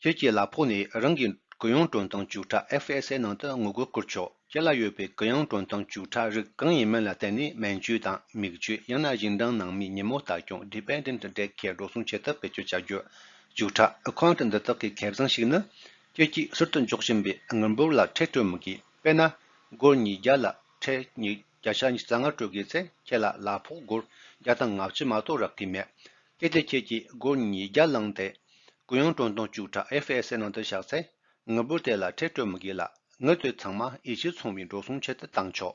ཁྱེད་ཀྱི་གླ་ཕོགས་ནས་རང་གི་གུ་ཡངས་གྲོན་གཏོང་བཅུག་ཁྲ་F S A ནང་དུ་དངུལ་སྒོར་བསྐུར་ཆོག་ཁྱེད་ལ་ཡོད་པའི་གུ་ཡངས་གྲོན་གཏོང་བཅུག་ཁྲ་རིགས་གང་ཡིན་མིན་ལ་བརྟེན་ནས་སྨན་བཅོས་དང་མིག་བཅོས། ཡང་ན་གཞན་འབྲིང་ནང་མིའི་ཉིན་མོ་ལྟ་སྐྱོང་Dependent Day Care འགྲོ་སོང་ཆེད་དུ་བེད་སྤྱོད་བྱ་རྒྱུ། བཅུག་ཁྲ་Account འདི་དག་གི་ཁེ་བཟང་ཞིག་ནི། ཁྱེད་ཀྱིས་ཟུར་དུ་འཇོག་བཞིན་པའི་དངུལ་འབོར་ལ་ཁྲལ་སྤྲོད་མི་དགོས། དཔེར་ན། སྒོར་ཉིས་བརྒྱ་ལ་ཁྲལ་ཉིས་བརྒྱ་ཆ་ཉི་ཤུ་རྩ་ལྔ་སྤྲོད་དགོས་ཚེ། ཁྱེད་ལ་གླ་ཕོགས་སྒོར་བརྒྱ་དང་ལྔ་བཅུ་མ་གཏོགས་རག་གི་མེད། གལ་ཏེ་ཁྱེད་ཀྱིས་སྒོར་ཉིས་བརྒྱ་བླངས་ཏེ། གུ་ཡངས་གྲོན་གཏོང་བཅུག་ཁྲ་F S A ནང་དུ་བཞག་ཚེ། དངུལ་འབོར་དེ་ལ་ཁྲལ་སྤྲོད་མི་དགོས་ལ། དངུལ་དེ་ཚང་མ་འོས་ཆོས་ཚང་བའི་འགྲོ་སོང་ཆེད་དུ་བཏང་ཆོག་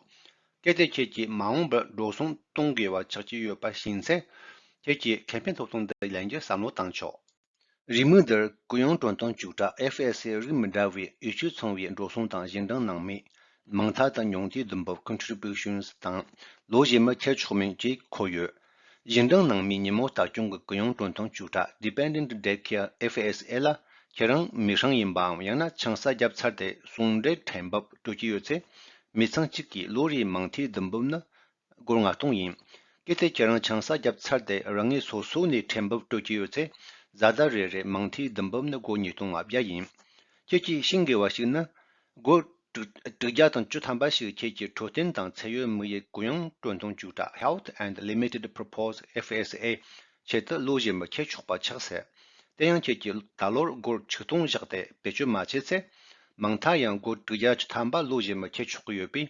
གལ་ཏེ་ཁྱེད་ཀྱིས་མ་འོངས་པར་འགྲོ་སོང་གཏོང་དགོས་པ་ཆགས་ཀྱི་ཡོད་པ་ཤེས་ཚེ། ཁྱེད་ཀྱིས་ཁེ་ཕན་ཐོབ་ཐང་འདི་ལེན་རྒྱུ་བསམ་བློ་བཏང་ཆོག་རེའུ་མིག་འདིར་གུ་ཡངས་གྲོན་གཏོང་བཅུག་ཁྲ་F S A རིགས་མི་འདྲ་བའི་འོས་ཆོས་ཚང་བའི་འགྲོ་སོང་དང་རྗེས་འབྲང་ནང་མི། མང་མཐའ་དང་ཉུང་མཐའི་བསྡུ་འབབ་Contributions དང་ལོ་རྗེས་མར་ཁྱེར་ཆོག་མིན་བཅས་འཁོད་ཡོད། རྗེས་འབྲང་ནང་མིའི་ཉིན་མོ་ལྟ་སྐྱོང་གི་གུ་ཡངས་གྲོན་གཏོང་བཅུག་ཁྲ Dependent Daycare F S A ལ་ཁྱེད་རང་མི་ཧྲེང་ཡིན་པའམ་ཡང་ན་ཆང་ས་བརྒྱབ་ཚར་ཏེ་ཟུང་འབྲེལ་ཁྲལ་འབབ་སྤྲོད་ཀྱི་ཡོད་ཚེ། མི་ཚང་གཅིག་གིས་ལོ་རེའི་མང་མཐའི་བསྡུ་འབབ་ནི་སྒོར་ལྔ་སྟོང་ཡིན། གལ་ཏེ་ཁྱེད་རང་ཆང་ས་བརྒྱབ་ཚར་ཏེ་རང་ངོས་སོ་སོ་ནས་ཁྲལ་འབབ་སྤྲོད་ཀྱི་ཡོད་ཚེ། བཟའ་ཟླ་རེ་རེར་མང་མཐའི་བསྡུ་འབབ་ནི་སྒོར་ཉིས་སྟོང་ལྔ་བརྒྱ་ཡིན། ཁྱེད་ཀྱིས་ཤེས་དགོས་པ་ཞིག་ནི། སྒོར་དྲུག་དྲུག་བརྒྱ་དང་བཅུ་ཐམ་པ་ཞིག་ཁྱེད་ཀྱི་འཕྲོད་བསྟེན་དང་ཚད་ཡོད་དམིགས་ཡུལ་གུ་ཡངས་གྲོན་གཏོང་བཅུག་ཁྲ Health and Limited Purpose F S A ཆེད་དུ་ལོ་རྗེས་མར་ཁྱེར་ཆོག་པ་ཆགས་ཟེར། དེ་ཡང་ཁྱེད་ཀྱིས་ད་ལོར་སྒོར་ཆིག་སྟོང་བཞག་སྟེ་བེད་སྤྱོད་མ་བྱས་ཚེ། མང་མཐའ་ཡང་སྒོར་དྲུག་བརྒྱ་བཅུ་ཐམ་པ་ལོ་རྗེས་མར་ཁྱེར་ཆོག་གི་ཡོད་པས།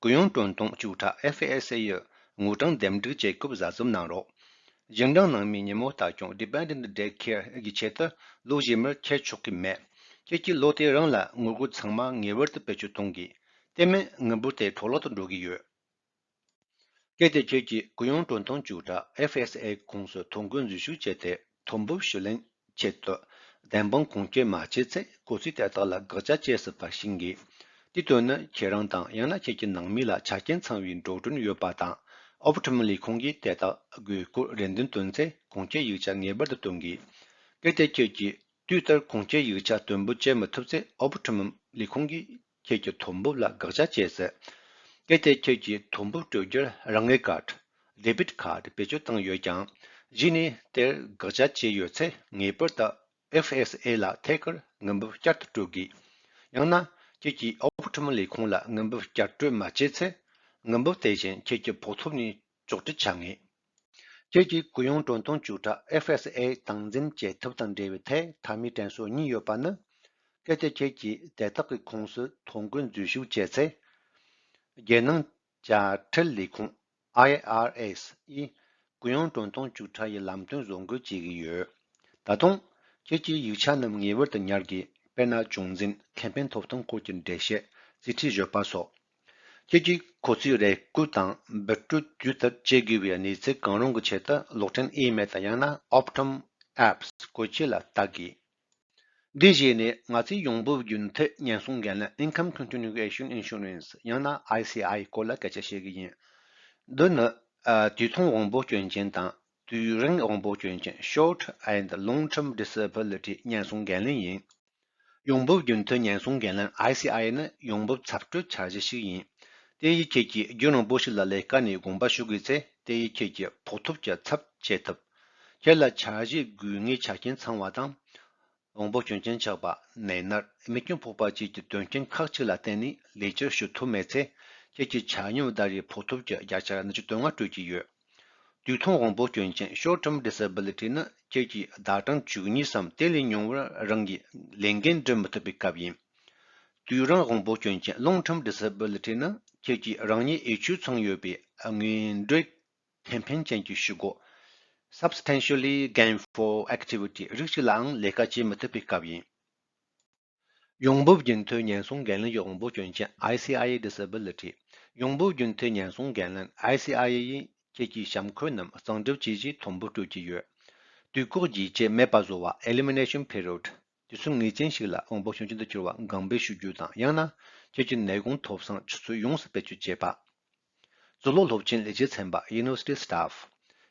གུ་ཡངས་གྲོན་གཏོང་བཅུག་ཁྲ་F S A ཡི་དངུལ་གྲངས་འདེམས་སྒྲུག་བྱེད་སྐབས་གཟབ་གཟབ་གནང་རོགས། རྗེས་འབྲང་ནང་མིའི་ཉིན་མོ་ལྟ་སྐྱོང་Dependent Daycare གི་ཆེད་དུ་ལོ་རྗེས་མར་ཁྱེར་ཆོག་གི་མེད། ཁྱེད་ཀྱིས་ལོ་དེ་རང་ལ་དངུལ་སྒོར་ཚང་མ་ངེས་པར་དུ་བེད་སྤྱོད་གཏོང་དགོས། དེ་མིན་དངུལ་འབོར་དེ་འཕྲོ་བརླག་ཏུ་འགྲོ་གི་ཡོད། གལ་ཏེ་ཁྱེད་ཀྱིས་གུ་ཡངས་གྲོན་གཏོང་བཅུག་ཁྲ་F S A ཁོངས་སུ་ཐོ་འགོད་འཛུལ་ཞུགས་བྱས་ཏེ་ཐོབ་འབབ་ཞུ་ལེན་ཆེད་དུ་བདེན་དཔང་ཁུངས་སྐྱེལ་མ་བྱས་ཚེ། གོ་ཚིག་དེ་དག་ལ་དགག་བྱ་བྱེད་སྲིད་པ་ཤེས་དགོས། དེའི་དོན་ནི་ཁྱེད་རང་དང་ཡང་ན་ཁྱེད་ཀྱི་ནང་མི་ལ་ཆ་རྐྱེན་ཚང་བའི་འགྲོ་གྲོན་ཡོད་པ་དང་། Optum ལས་ཁུངས་ཀྱིས་དེ་དག་དགོས་སྐོར་རེ་འདུན་བཏོན་ཚེ་ཁུངས་སྐྱེལ་ཡིག་ཆ་ངེས་པར་དུ་སྟོན་དགོས། གལ་ཏེ་ཁྱེད་ཀྱིས་དུས་ལྟར་ཁུངས་སྐྱེལ་ཡིག་ཆ་སྟོན་འབུལ་བྱེད་མི་ཐུབ་ཚེ། Optum ལས་ཁུངས་ཀྱིས་ཁྱེད་ཀྱི་ཐོབ་འབབ་ལ་དགག་བྱ་བྱེད་སྲིད། གལ་ཏེ་ཁྱེད་ཀྱིས་ཐོབ་འབབ་སྤྲོད་རྒྱུར་རང་དངུལ་ཀར་Debit Card བེད་སྤྱོད་བཏང་ཡོད་ཀྱང་། གཞི་ནས་དེར་དགག་བྱ་བྱས་ཡོད་ཚེ། ངེས་པར་དུ་F S A ལ་ཐད་ཀར་དངུལ་འབབ་བསྐྱར་དུ་སྤྲོད་དགོས། ཡང་ན་ཁྱེད་ཀྱིས་Optum ལས་ཁུངས་ལ་དངུལ་འབབ་བསྐྱར་སྤྲོད་མ་བྱས་ཚེ། དངུལ་འབབ་དེ་བཞིན་ཁྱེད་ཀྱི་ཕོགས་ཐོབ་ནས་གཅོག་འཕྲི་བྱ་ངེས། ཁྱེད་ཀྱིས་གུ་ཡངས་གྲོན་གཏོང་བཅུག་ཁྲ་F S A སྟངས་འཛིན་བྱེད་ཐབས་དང་འབྲེལ་བའི་ཐད་མཐའ་མའི་དྲན་གསོ་གཉིས་ཡོད་པ་ནི། གལ་ཏེ་ཁྱེད་ཀྱིས་དེ་དག་གི་ཁོངས་སུ་ཐོ་འགོད་འཛུལ་ཞུགས་བྱས་ཚེ། རྒྱལ་ནང་དཔྱ་ཁྲལ་ལས་ཁུངས་I R S ཡིས་གུ་ཡངས་གྲོན་གཏོང་བཅུག་ཁྲ་ཡི་ལམ་སྟོན་བཟོ་འགོད་བྱེད་ཀྱི་ཡོད། ད་དུང་། ཁྱེད་ཀྱིས་ཡིག་ཆ་རྣམས་ངེས་པར་དུ་ཉར་དགོས། དཔེར་ན་གཅུང་འཛིན། ཁེ་ཕན་ཐོབ་ཐང་སྐོར་གྱི་འགྲེལ་བཤད། རྩིས་ཁྲའི་བརྗོད་པ་སོགས། ཁྱེད་ཀྱིས་ཁོ་ཚོའི་རེ་སྐུལ་དང་འབུལ་སྤྲོད་དུས་ལྟར་བྱེད་དགོས་པའི་གནས་ཚུལ་གང་རུང་གི་ཆེད་དུ་གློག་འཕྲིན་ཨི་མེལ་དང་ཡང་ན་Optum Apps བཀོལ་ཆས་ལ་བལྟ་དགོས། འདིའི་རྗེས་ནས་ང་ཚོས་ཡོང་འབབ་རྒྱུན་མཐུད་ཉེན་སྲུང་འགན་ལེན་Income Continuation Insurance ཡང་ན I C I སྐོར་ལ་སྐད་ཆ་བཤད་ཀྱི་ཡིན། འདི་ནི། ཨ། དུས་ཐུང་དབང་པོ་སྐྱོན་ཅན་དང་དུས་རིང་དབང་པོ་སྐྱོན་ཅན་Short and Long-Term Disability ཉེན་སྲུང་འགན་ལེན་ཡིན། ཡོང་འབབ་རྒྱུན་མཐུད་ཉེན་སྲུང་འགན་ལེན་I C I ནི་ཡོང་འབབ་ཚབ་སྤྲོད་འཆར་གཞི་ཞིག་ཡིན། དེ་ཡིས་ཁྱེད་ཀྱིས་རྒྱུན་རིང་པོ་ཞིག་ལ་ལས་ཀ་ནས་དགོངས་པ་ཞུ་དགོས་ཚེ། དེ་ཡིས་ཁྱེད་ཀྱི་ཕོགས་ཐོབ་ཀྱི་ཚབ་བྱེད་ཐུབ། ཁྱེད་ལ་འཆར་གཞིའི་དགོས་ངེས་ཆ་རྐྱེན་ཚང་བ་དང་། དབང་པོ་སྐྱོན་ཅན་ཆགས་པ། ནད་མནར། རྨས་སྐྱོན་ཕོག་པ་བཅས་ཀྱི་དོན་རྐྱེན་ཁག་ཅིག་ལ་བརྟེན་ནས་ལས་བཅར་ཞུ་ཐུབ་མེད་ཚེ། ཁྱེད་ཀྱི་ཆ་སྙོམས་ཟླ་རེའི་ཕོགས་ཐོབ་ཀྱི་བརྒྱ་ཆ་ཉི་ཤུ་དོན་ལྔ་སྤྲོད་ཀྱི་ཡོད། དུས་ཐུང་དབང་པོ་སྐྱོན་ཅན་Short Term Disability ནི་ཁྱེད་ཀྱིས་ཟླ་གྲངས་བཅུ་གཉིས་སམ་དེ་ལས་ཉུང་བར་རང་གི་ལས་འགན་སྒྲུབ་མི་ཐུབ་པའི་སྐབས་ཡིན། དུས་རིང་དབང་པོ་སྐྱོན་ཅན Long Term Disability ནི་ཁྱེད་ཀྱིས་རང་ཉིད་འོས་ཆོས་ཚང་ཡོད་པའི་དངོས་འབྲེལ་ཁེ་ཕན་ཅན་གྱི་ཞུ་སྒོ། Substantially Gainful Activity རིགས་ཤིག་ལའང་ལས་ཀ་བྱེད་མི་ཐུབ་པའི་སྐབས་ཡིན། ཡོང་འབབ་རྒྱུན་མཐུད་ཉེན་སྲུང་འགན་ལེན་གྱི་དབང་པོ་སྐྱོན་ཅན I C I Disability ཡོང་འབབ་རྒྱུན་མཐུད་ཉེན་སྲུང་འགན་ལེན I C I ཡིས་ཁྱེད་ཀྱི་བྱམས་ཁོས་རྣམས་གཙང་སྒྲུབ་བྱས་རྗེས་ཐོབ་འབབ་སྤྲོད་ཀྱི་ཡོད། དུས་བཀག་རྒྱས་བཅད་མེད་པ་བཟོ་བ་Elimination Period དུས་ཚོད་ངེས་ཅན་ཞིག་ལ་དབང་པོ་སྐྱོན་ཅན་དུ་གྱུར་བ་འགན་འབུལ་ཞུ་རྒྱུ་དང་། ཡང་ན་ཁྱེད་ཀྱི་ནད་དགོངས་ཐོབ་སང་ཆུ་ཚོད་ཡོངས་སུ་བེད་སྤྱོད་བྱེད་པ། གཙུག་ལག་སློབ་ཆེན་ལས་བྱེད་ཚན་པ་University Staff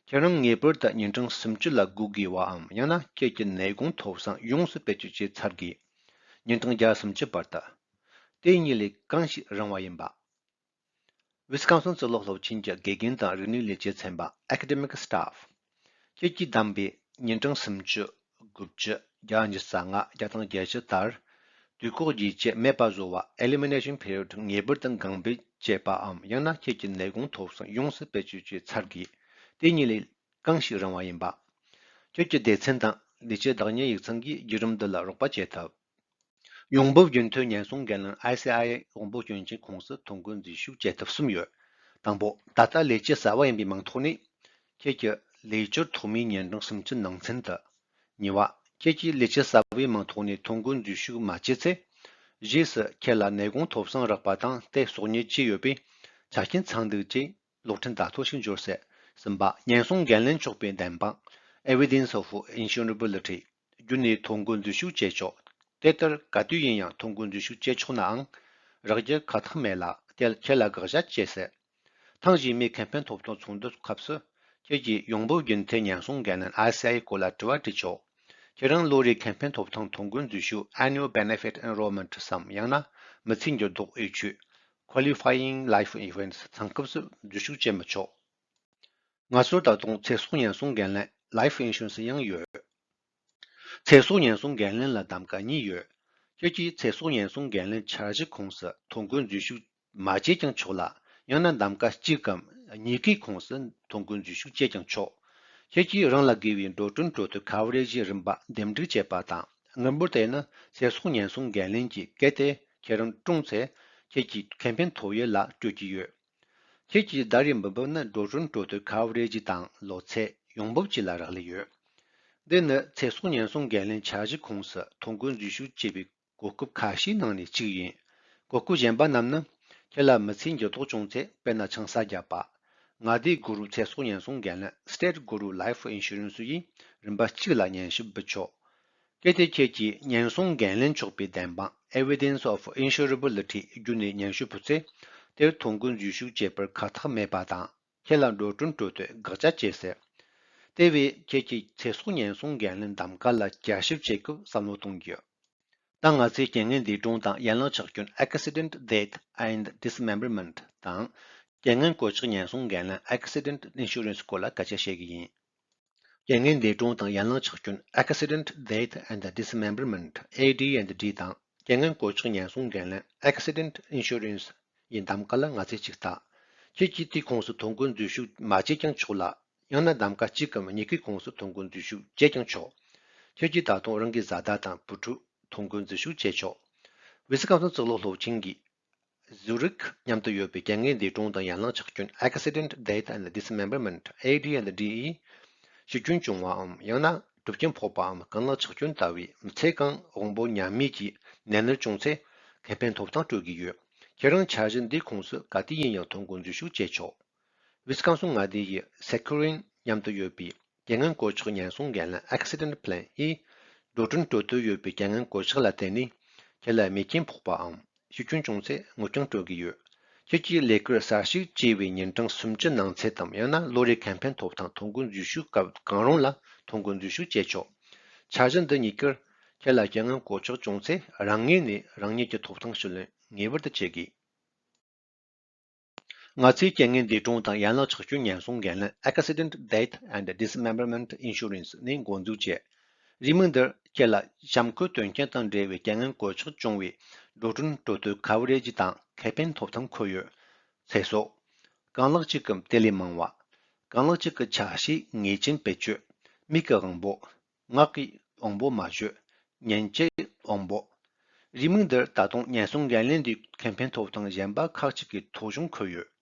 ཁྱེད་རང་ངེས་པར་དུ་ཉིན་གྲངས་སུམ་ཅུ་ལ་སྒུག་དགོས་པའམ། ཡང་ན་ཁྱེད་ཀྱི་ནད་དགོངས་ཐོབ་སང་ཡོངས་སུ་བེད་སྤྱོད་བྱས་ཚར་དགོས། ཉིན་གྲངས་བརྒྱ་སུམ་ཅུ་བར་དུ། དེ་གཉིས་ལས་གང་ཞིག་རིང་བ་ཡིན་པ། Wisconsin གཙུག་ལག་སློབ་ཆེན་གྱི་དགེ་རྒན་དང་རིག་གནས་ལས་བྱེད་ཚན་པ་Academic Staff ཁྱེད་ཀྱིས་བདམས་པའི་ཉིན་གྲངས་སུམ་ཅུ། དགུ་བཅུ། བརྒྱ་ཉི་ཤུ་རྩ་ལྔ། བརྒྱ་དང་བརྒྱད་ཅུ་ལྟར། དུས་བཀག་རྒྱས་བཅད་མེད་པ་བཟོ་བ་Elimination Period ངེས་པར་དུ་འགན་འབུལ་བྱས་པའམ། ཡང་ན་ཁྱེད་ཀྱི་ནད་དགོངས་ཐོབ་སང་ཡོངས་སུ་བེད་སྤྱོད་བྱས་ཚར་དགོས། དེ་གཉིས་ལས་གང་ཞིག་རིང་བ་ཡིན་པ། ཁྱེད་ཀྱི་སྡེ་ཚན་དང་ལས་བྱེད་བདག་གཉེར་ཡིག་ཚང་གིས་བརྒྱུད་རིམ་འདི་ལ་རོགས་པ་བྱེད་ཐུབ། ཡོང་འབབ་རྒྱུན་མཐུད་ཉེན་སྲུང་འགན་ལེན་I C I དབང་པོ་སྐྱོན་ཅན་ཁོངས་སུ་ཐོ་འགོད་འཛུལ་ཞུགས་བྱེད་ཐབས་གསུམ་ཡོད། དང་པོ། ད་ལྟ་ལས་བྱེད་གསར་པ་ཡིན་པའི་མིང་ཐོག་ནས། ཁྱེད་ཀྱི་ལས་བཅུར་ཐོག་མའི་ཉིན་གྲངས་སུམ་ཅུ་ནང་ཚུན་དུ། གཉིས་པ། ཁྱེད་ཀྱིས་ལས་བྱེད་གསར་པའི་མིང་ཐོག་ནས་ཐོ་འགོད་འཛུལ་ཞུགས་མ་བྱས་ཚེ། རྗེས་སུ་ཁྱེད་ལ་ནད་གོང་ཐོབ་སང་རག་པ་དང་དེ་གསོག་ཉར་བྱས་ཡོད་པས་ཆ་རྐྱེན་ཚང་འདུག་ཅེས་གློག་འཕྲིན་བརྡ་ཐོ་ཞིག་འབྱོར་སྲིད། གསུམ་པ། ཉེན་སྲུང་འགན་ལེན་ཆོག་པའི་བདེན་དཔང་། Evidence of Insurability། བརྒྱུད་ནས་ཐོ་འགོད་འཛུལ་ཞུགས་བྱེད་ཆོག་དེ་ལྟར་ག་དུས་ཡིན་ཡང་ཐོ་འགོད་འཛུལ་ཞུགས་བྱེད་ཆོག་ནའང་། རག་རྒྱུ་ཁག་ཐེག་མེད་ལ་དེ་ཁྱེད་ལ་དགག་བྱ་བྱེད་སྲིད། ཐེངས་རྗེས་མའི་ཁེ་ཕན་ཐོབ་ཐང་ཚོགས་འདུ་སྐབས་སུ། ཁྱེད་ཀྱིས་ཡོང་འབབ་རྒྱུན་མཐུད་ཉེན་སྲུང་འགན་ལེན་I C I སྐོར་ལ་དྲི་བ་དྲིས་ཆོག་ཁྱེད་རང་ལོ་རེའི་ཁེ་ཕན་ཐོབ་ཐང་ཐོ་འགོད་འཛུལ་ཞུགས་Annual Benefit Enrollment སམ། ཡང་ན་མི་ཚེའི་འགྱུར་ལྡོག་འོས་ཆོས། Qualifying Life Events ཚང་སྐབས་སུ་འཛུལ་ཞུགས་བྱེད་མི་ཆོག་ང་ཚོར་ད་དུང་ཚེ་སྲོག་ཉེན་སྲུང་འགན་ལེན་Life Insurance ཡང་ཡོད། ཚེ་སྲོག་ཉེན་སྲུང་འགན་ལེན་ལ་གདམ་ཀ་གཉིས་ཡོད། ཁྱེད་ཀྱིས་ཚེ་སྲོག་ཉེན་སྲུང་འགན་ལེན་འཆར་གཞི་ཁོངས་སུ་ཐོ་འགོད་འཛུལ་ཞུགས་མ་བྱས་ཀྱང་ཆོག་ལ། ཡང་ན་གདམ་ཀ་གཅིག་གམ་གཉིས་ཀའི་ཁོངས་སུ་ཐོ་འགོད་འཛུལ་ཞུགས་བྱས་ཀྱང་ཆོག་ཁྱེད་ཀྱིས་རང་ལ་དགོས་པའི་འགྲོ་གྲོན་སྤྲོད་དོད་ཁ་བར་ཇི་རིམ་པ་འདེམས་སྒྲིག་བྱེད་པ་དང་། དངུལ་འབོར་དེ་ནི་ཚེ་སྲོག་ཉེན་སྲུང་འགན་ལེན་གྱིས་གལ་ཏེ་ཁྱེད་རང་གྲོངས་ཚེ། ཁྱེད་ཀྱི་ཁེ་ཕན་ཐོབ་ཡུལ་ལ་སྤྲོད་ཀྱི་ཡོད། ཁྱེད་ཀྱི་ཟླ་རེའི་འབུལ་འབབ་ནི་འགྲོ་གྲོན་སྤྲོད་དོད་ཁ་བར་ཇི་དང་ལོ་ཚད། ཡོང་འབབ་བཅས་ལ་རག་ལས་ཡོད། འདི་ནི་ཚེ་སྲོག་ཉེན་སྲུང་འགན་ལེན་འཆར་གཞི་ཁོངས་སུ་ཐོ་འགོད་འཛུལ་ཞུགས་བྱེད་པའི་གོ་སྐབས་ཁ་ཤས་ནང་ནས་གཅིག་ཡིན། གོ་སྐབས་གཞན་པ་རྣམས་ནི། ཁྱེད་ལ་མི་ཚེའི་འགྱུར་ལྡོག་བྱུང་ཚེ། དཔེར་ན་ཆང་ས་བརྒྱབ་པ། མངའ་སྡེའི་གུ་རུབ་ཚེ་སྲོག་ཉེན་སྲུང་འགན་ལེན་State Group Life Insurance ཡིས་རིམ་པ་གཅིག་ལ་སྙན་ཞུ་འབུལ་ཆོག་སྐད་དེ་ཁྱེད་ཀྱིས་ཉེན་སྲུང་འགན་ལེན་ཆོག་པའི་བདེན་དཔང་Evidence of Insurability བརྒྱུད་ནས་སྙན་ཞུ་ཕུལ་ཚེ། དེར་ཐོ་འགོད་འཛུལ་ཞུགས་བྱེད་པར་ཁག་ཐེག་མེད་པ་དང་། ཁྱེད་ལ་འགྲོ་གྲོན་སྤྲོད་དོད་དགག་བྱ་བྱེད་སྲིད། དེ་བས་ཁྱེད་ཀྱིས་ཚེ་སྲོག་ཉེན་སྲུང་འགན་ལེན་གདམ་ཀ་ལ་བསྐྱར་ཞིབ་བྱེད་སྐབས་བསམ་བློ་གཏོང་རྒྱུ། ད་ང་ཚོས་རྐྱེན་ངན་འདས་གྲོངས་དང་ཡན་ལག་ཆག་སྐྱོན་Accident Death and Dismemberment དང་། རྐྱེན་ངན་གོད་ཆག་ཉེན་སྲུང་འགན་ལེན་Accident Insurance སྐོར་ལ་སྐད་ཆ་བཤད་ཀྱི་ཡིན། རྐྱེན་ངན་འདས་གྲོངས་དང་ཡན་ལག་ཆག་སྐྱོན་Accident Death and Dismemberment A D and D དང་། རྐྱེན་ངན་གོད་ཆག་ཉེན་སྲུང་འགན་ལེན་Accident Insurance ཡི་གདམ་ཀ་ལ་ང་ཚོས་ཅིག་ལྟ། ཁྱེད་ཀྱིས་དེའི་ཁོངས་སུ་ཐོ་འགོད་འཛུལ་ཞུགས་མ་བྱས་ཀྱང་ཆོག་ལ། ཡང་ན་གདམ་ཀ་གཅིག་གམ་གཉིས་ཀའི་ཁོངས་སུ་ཐོ་འགོད་འཛུལ་ཞུགས་བྱས་ཀྱང་ཆོག་ཁྱེད་ཀྱིས་ད་དུང་རང་གི་བཟའ་ཟླ་དང་བུ་ཕྲུག་ཐོ་འགོད་འཛུལ་ཞུགས་བྱས་ཆོག་ཝི་སི་ཀོན་སིན་གཙུག་ལག་སློབ་ཆེན་གྱི་ཟུ་རིག་མཉམ་དུ་ཡོད་པའི་རྐྱེན་ངན་འདས་གྲོངས་དང་ཡན་ལག་ཆག་སྐྱོན་Accident Death and Dismemberment A D and D ཡིས་ཤི་སྐྱོན་བྱུང་བའམ། ཡང་ན་གྲིབ་སྐྱོན་ཕོག་པའམ། རྐང་ལག་ཆག་སྐྱོན་ལྟ་བུའི་མི་ཚེ་གང་དབང་པོ་ཉམས་དམས་ཀྱི་ནད་མནར་བྱུང་ཚེ། ཁེ་ཕན་ཐོབ་ཐང་སྤྲོད་ཀྱི་ཡོད། ཁྱེད་རང་འཆར་གཞི་འདིའི་ཁོངས་སུ་ག་དུས་ཡིན་ཡང་ཐོ་འགོད་འཛུལ་ཞུགས་བྱས་ཆོག་ཝི་སི་ཀོན་སིན་མངའ་སྡེ་ཡི་སེ་ཁུ་རིན་མཉམ་དུ་ཡོད་པའི་རྐྱེན་ངན་གོད་ཆག་ཉེན་སྲུང་འགན་ལེན་Accident Plan ཡིས་འགྲོ་གྲོན་སྤྲོད་དོད་ཡོད་པའི་རྐྱེན་ངན་གོད་ཆག་ལ་བརྟེན་ནས་ཁྱེད་ལ་རྨས་སྐྱོན་ཕོག་པའམ། ཤི་སྐྱོན་བྱུང་ཚེ་དངུལ་རྐྱང་སྤྲོད་ཀྱི་ཡོད། ཁྱེད་ཀྱིས་ལས་ཀར་གསར་ཞུགས་བྱས་པའི་ཉིན་གྲངས་སུམ་ཅུ་ནང་ཚུད་དམ། ཡང་ན་ལོ་རེའི་ཁེ་ཕན་ཐོབ་ཐང་ཐོ་འགོད་འཛུལ་ཞུགས་སྐབས་གང་རུང་ལ་ཐོ་འགོད་འཛུལ་ཞུགས་བྱས་ཆོག་འཆར་གཞི་འདི་གཉིས་ཀར་ཁྱེད་ལ་རྐྱེན་ངན་གོད་ཆག་བྱུང་ཚེ་རང་ངོས་ནས་རང་ཉིད་ཀྱི་ཐོབ་ཐང་ཞུ་ལེན་ངེས་པར་དུ་བྱེད་དགོས། ང་ཚོས་རྐྱེན་ངན་འདས་གྲོངས་དང་ཡན་ལག་ཆག་སྐྱོན་ཉེན་སྲུང་འགན་ལེན་Accident Death and Dismemberment Insurance ནས་འགོ་འཛུགས་བྱས། རེའུ་མིག་འདིར་ཁྱེད་ལ་གཤམ་འཁོད་དོན་རྐྱེན་དང་འབྲེལ་བའི་རྐྱེན་ངན་གོད་ཆག་བྱུང་བའི་འགྲོ་གྲོན་སྤྲོད་དོད་ཁ་བར་ཇི་དང་ཁེ་ཕན་ཐོབ་ཐང་འཁོད་ཡོད། ཚེ་སྲོག་རྐང་ལག་གཅིག་གམ་དེ་ལས་མང་བ། རྐང་ལག་གཅིག་གི་ཆ་ཤས་ངེས་ཅན་བེད་སྤྱོད། མིག་གི་དབང་པོ། ངག་གི་དབང་པོ་མ་བརྗོད། མཉེན་ཆས་དབང་པོ། རེའུ་མིག་འདིར་ད་དུང་ཉེན་སྲུང་འགན་ལེན་དུས་ཁེ་ཕན་ཐོབ་ཐང་གཞན་པ་ཁག་ཅིག་གི་ཐོ་གཞུང་འཁོད་ཡོད།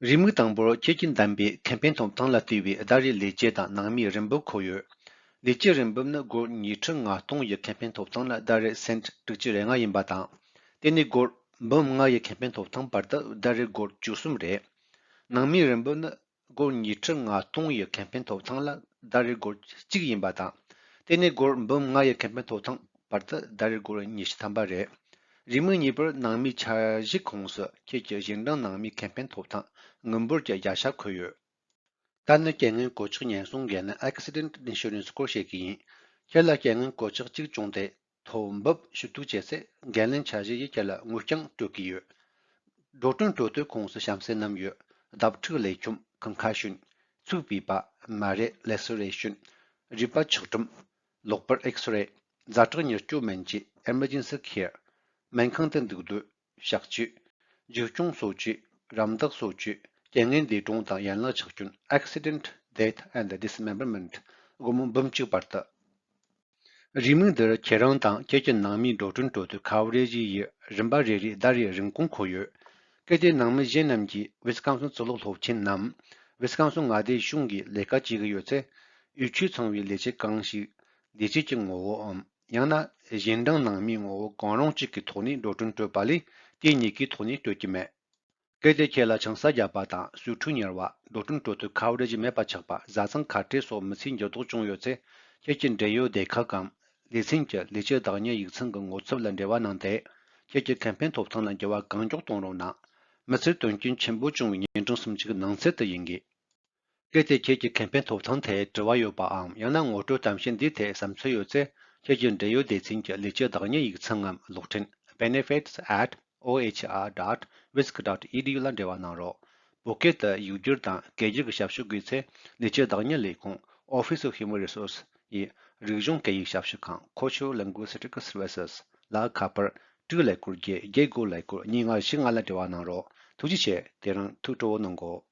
རེའུ་མིག་དང་པོར་ཁྱེད་ཀྱིས་འདེམས་པའི་ཁེ་ཕན་ཐོབ་ཐང་ལ་ལྟོས་པའི་ཟླ་རེའི་ལས་བྱེད་དང་ནང་མིའི་རིན་འབབ་འཁོད་ཡོད། ལས་བྱེད་རིན་འབབ་ནི་སྒོར་ཉི་ཁྲི་ལྔ་སྟོང་ཡི་ཁེ་ཕན་ཐོབ་ཐང་ལ་ཟླ་རེར་སེན་ཊི་དྲུག་ཅུ་རེ་ལྔ་ཡིན་པ་དང་། དེ་ནས་སྒོར་འབུམ་ལྔ་ཡི་ཁེ་ཕན་ཐོབ་ཐང་བར་དུ་ཟླ་རེར་སྒོར་བཅུ་གསུམ་རེད། ནང་མིའི་རིན་འབབ་ནི་སྒོར་ཉི་ཁྲི་ལྔ་སྟོང་ཡི་ཁེ་ཕན་ཐོབ་ཐང་ལ་ཟླ་རེར་སྒོར་གཅིག་ཡིན་པ་དང་། དེ་ནས་སྒོར་འབུམ་ལྔ་ཡི་ཁེ་ཕན་ཐོབ་ཐང་བར་དུ་ཟླ་རེར་སྒོར་ཉི་ཤུ་ཐམ་པ་རེད། རེའུ་མིག་གཉིས་པར་ནང་མིའི་འཆར་གཞི་ཁོངས་སུ་ཁྱེད་ཀྱི་རྗེས་འབྲང་ནང་མིའི་ཁེ་ཕན་ཐོབ་ཐང་དངུལ་འབོར་གྱི་བརྒྱ་ཆ་འཁོད་ཡོད། ད་ནི་རྐྱེན་ངན་གོད་ཆག་ཉེན་སྲུང་འགན་ལེན་Accident Insurance སྐོར་བཤད་ཀྱི་ཡིན། ཁྱེད་ལ་རྐྱེན་ངན་གོད་ཆག་གཅིག་བྱུང་སྟེ། ཐོ་འབབ་ཞུ་གཏུག་བྱེད་ཚེ་འགན་ལེན་འཆར་གཞི་ཡིས་ཁྱེད་ལ་དངུལ་རྐྱང་སྤྲོད་ཀྱི་ཡོད། འགྲོ་གྲོན་སྤྲོད་དོད་ཁོངས་སུ་གཤམ་གསལ་རྣམས་ཡོད། ལྡབ་ཕྲུག་ལས་བཅོམ་Concussion། ཚུགས་པའི་པ། མ་རེད་Laceration། རུས་པ་ཆག་གྲུམ། ལོག་པར་X-ray། ཛ་དྲག་མྱུར་སྐྱོབ་སྨན་བཅོས་Emergency Care། སྨན་ཁང་དུ་འདུག་སྡོད། གཤག་བཅོས། འཇིགས་སྐྱོང་གསོ་བཅོས། རམ་འདེགས་གསོ་བཅོས། རྐྱེན་ངན་འདས་གྲོངས་དང་ཡན་ལག་ཆག་སྐྱོན་Accident Death and Dismemberment སྒོར་མོ་འབུམ་གཅིག་བར་དུ། རེའུ་མིག་འདིར་ཁྱེད་རང་དང་ཁྱེད་ཀྱི་ནང་མིའི་འགྲོ་གྲོན་སྤྲོད་དོད་ཁ་བར་ཇི་ཡི་རིམ་པ་རེ་རེའི་ཟླ་རེའི་རིན་གོང་འཁོད་ཡོད། གལ་ཏེ་ནང་མི་གཞན་རྣམས་ཀྱིས་ཝི་སི་ཀོན་སིན་གཙུག་ལག་སློབ་ཆེན་ནམ་ཝི་སི་ཀོན་སིན་མངའ་སྡེའི་གཞུང་གི་ལས་ཀ་བྱེད་ཀྱི་ཡོད་ཚེ། འོས་ཆོས་ཚང་བའི་ལས་བྱེད་གང་ཞིག་ལས་བྱེད་ཀྱི་ངོ་བོའམ་ ཡང་ན་གཞན་དྲིང་ནང་མིའི་ངོ་བོ་གང་རུང་གཅིག་གི་ཐོག་ནས་འགྲོ་གྲོན་སྤྲོད་པ་ལས་དེ་གཉིས་ཀའི་ཐོག་ནས་སྤྲོད་ཀྱི་མེད། གལ་ཏེ་ཁྱེད་ལ་ཆང་ས་བརྒྱབ་པ་དང་གསོས་ཁྲུས་གཉེར་བ། འགྲོ་གྲོན་སྤྲོད་དུས་ཁ་བར་ཞིག་མེད་པ་ཆགས་པ། བཟའ་ཚང་ཁ་བྲལ་སོགས་མི་ཚེའི་འགྱུར་ལྡོག་བྱུང་ཡོད་ཚེ། ཁྱེད་ཀྱི་འབྲེལ་ཡོད་སྡེ་ཁག་གམ་ལས་ཚན་གྱི་ལས་བྱེད་བདག་གཉེར་ཡིག་ཚང་གི་ངོ་ཚབ་ལ་འབྲེལ་བ་གནང་སྟེ། ཁྱེད་ཀྱི་ཁེ་ཕན་ཐོབ་ཐང་ལ་འགྱུར་བ་གང་མགྱོགས་གཏོང་རོགས་གནང་། མི་ཚེར་དོན་རྐྱེན་ཆེན་པོ་བྱུང་བའི་ཉིན་གྲངས་སུམ་ཅུ་གི་ནང་ཚུད་དུ་ཡིན་དགོས། གལ་ཏེ་ཁྱེད་ཀྱི་ཁེ་ཕན་ཐོབ་ཐང་ཐད་དྲི་བ་ཡོད་པའམ། ཡང་ན་ངོ་སྤྲོད་གཏམ་བཤད་འདིའི་ཐད་བསམ་ཚུལ་ཡོད་ཚེ། ཁྱེད་ཀྱི་འབྲེལ་ཡོད་སྡེ་ཚན་གྱི་ལས་བྱེད་བདག་གཉེར་ཡིག་ཚང་ངམ་གློག་འཕྲིན་benefits at O H R dot wisc dot E D U ལ་འབྲེལ་བ་གནང་རོགས། བོད་སྐད་དུ་ཡིག་སྒྱུར་དང་སྐད་སྒྱུར་གྱི་ཞབས་ཞུ་དགོས་ཚེ། ལས་བྱེད་བདག་གཉེར་ལས་ཁུངས་Office of Human Resource ཡི་རིག་གཞུང་སྐད་ཡིག་ཞབས་ཞུ་ཁང་Cultural Linguistic Services ལ་ཁ་པར་དྲུག་ཀླད་ཀོར་བརྒྱད་བརྒྱད་དགུ་ཀླད་ཀོར་གཉིས་ལྔ་བཞི་ལྔ་ལ་འབྲེལ་བ་གནང་རོགས། ཐུགས་རྗེ་ཆེ། དེ་རིང་ཐུགས་སྤྲོ་བོ་གནང་གོ།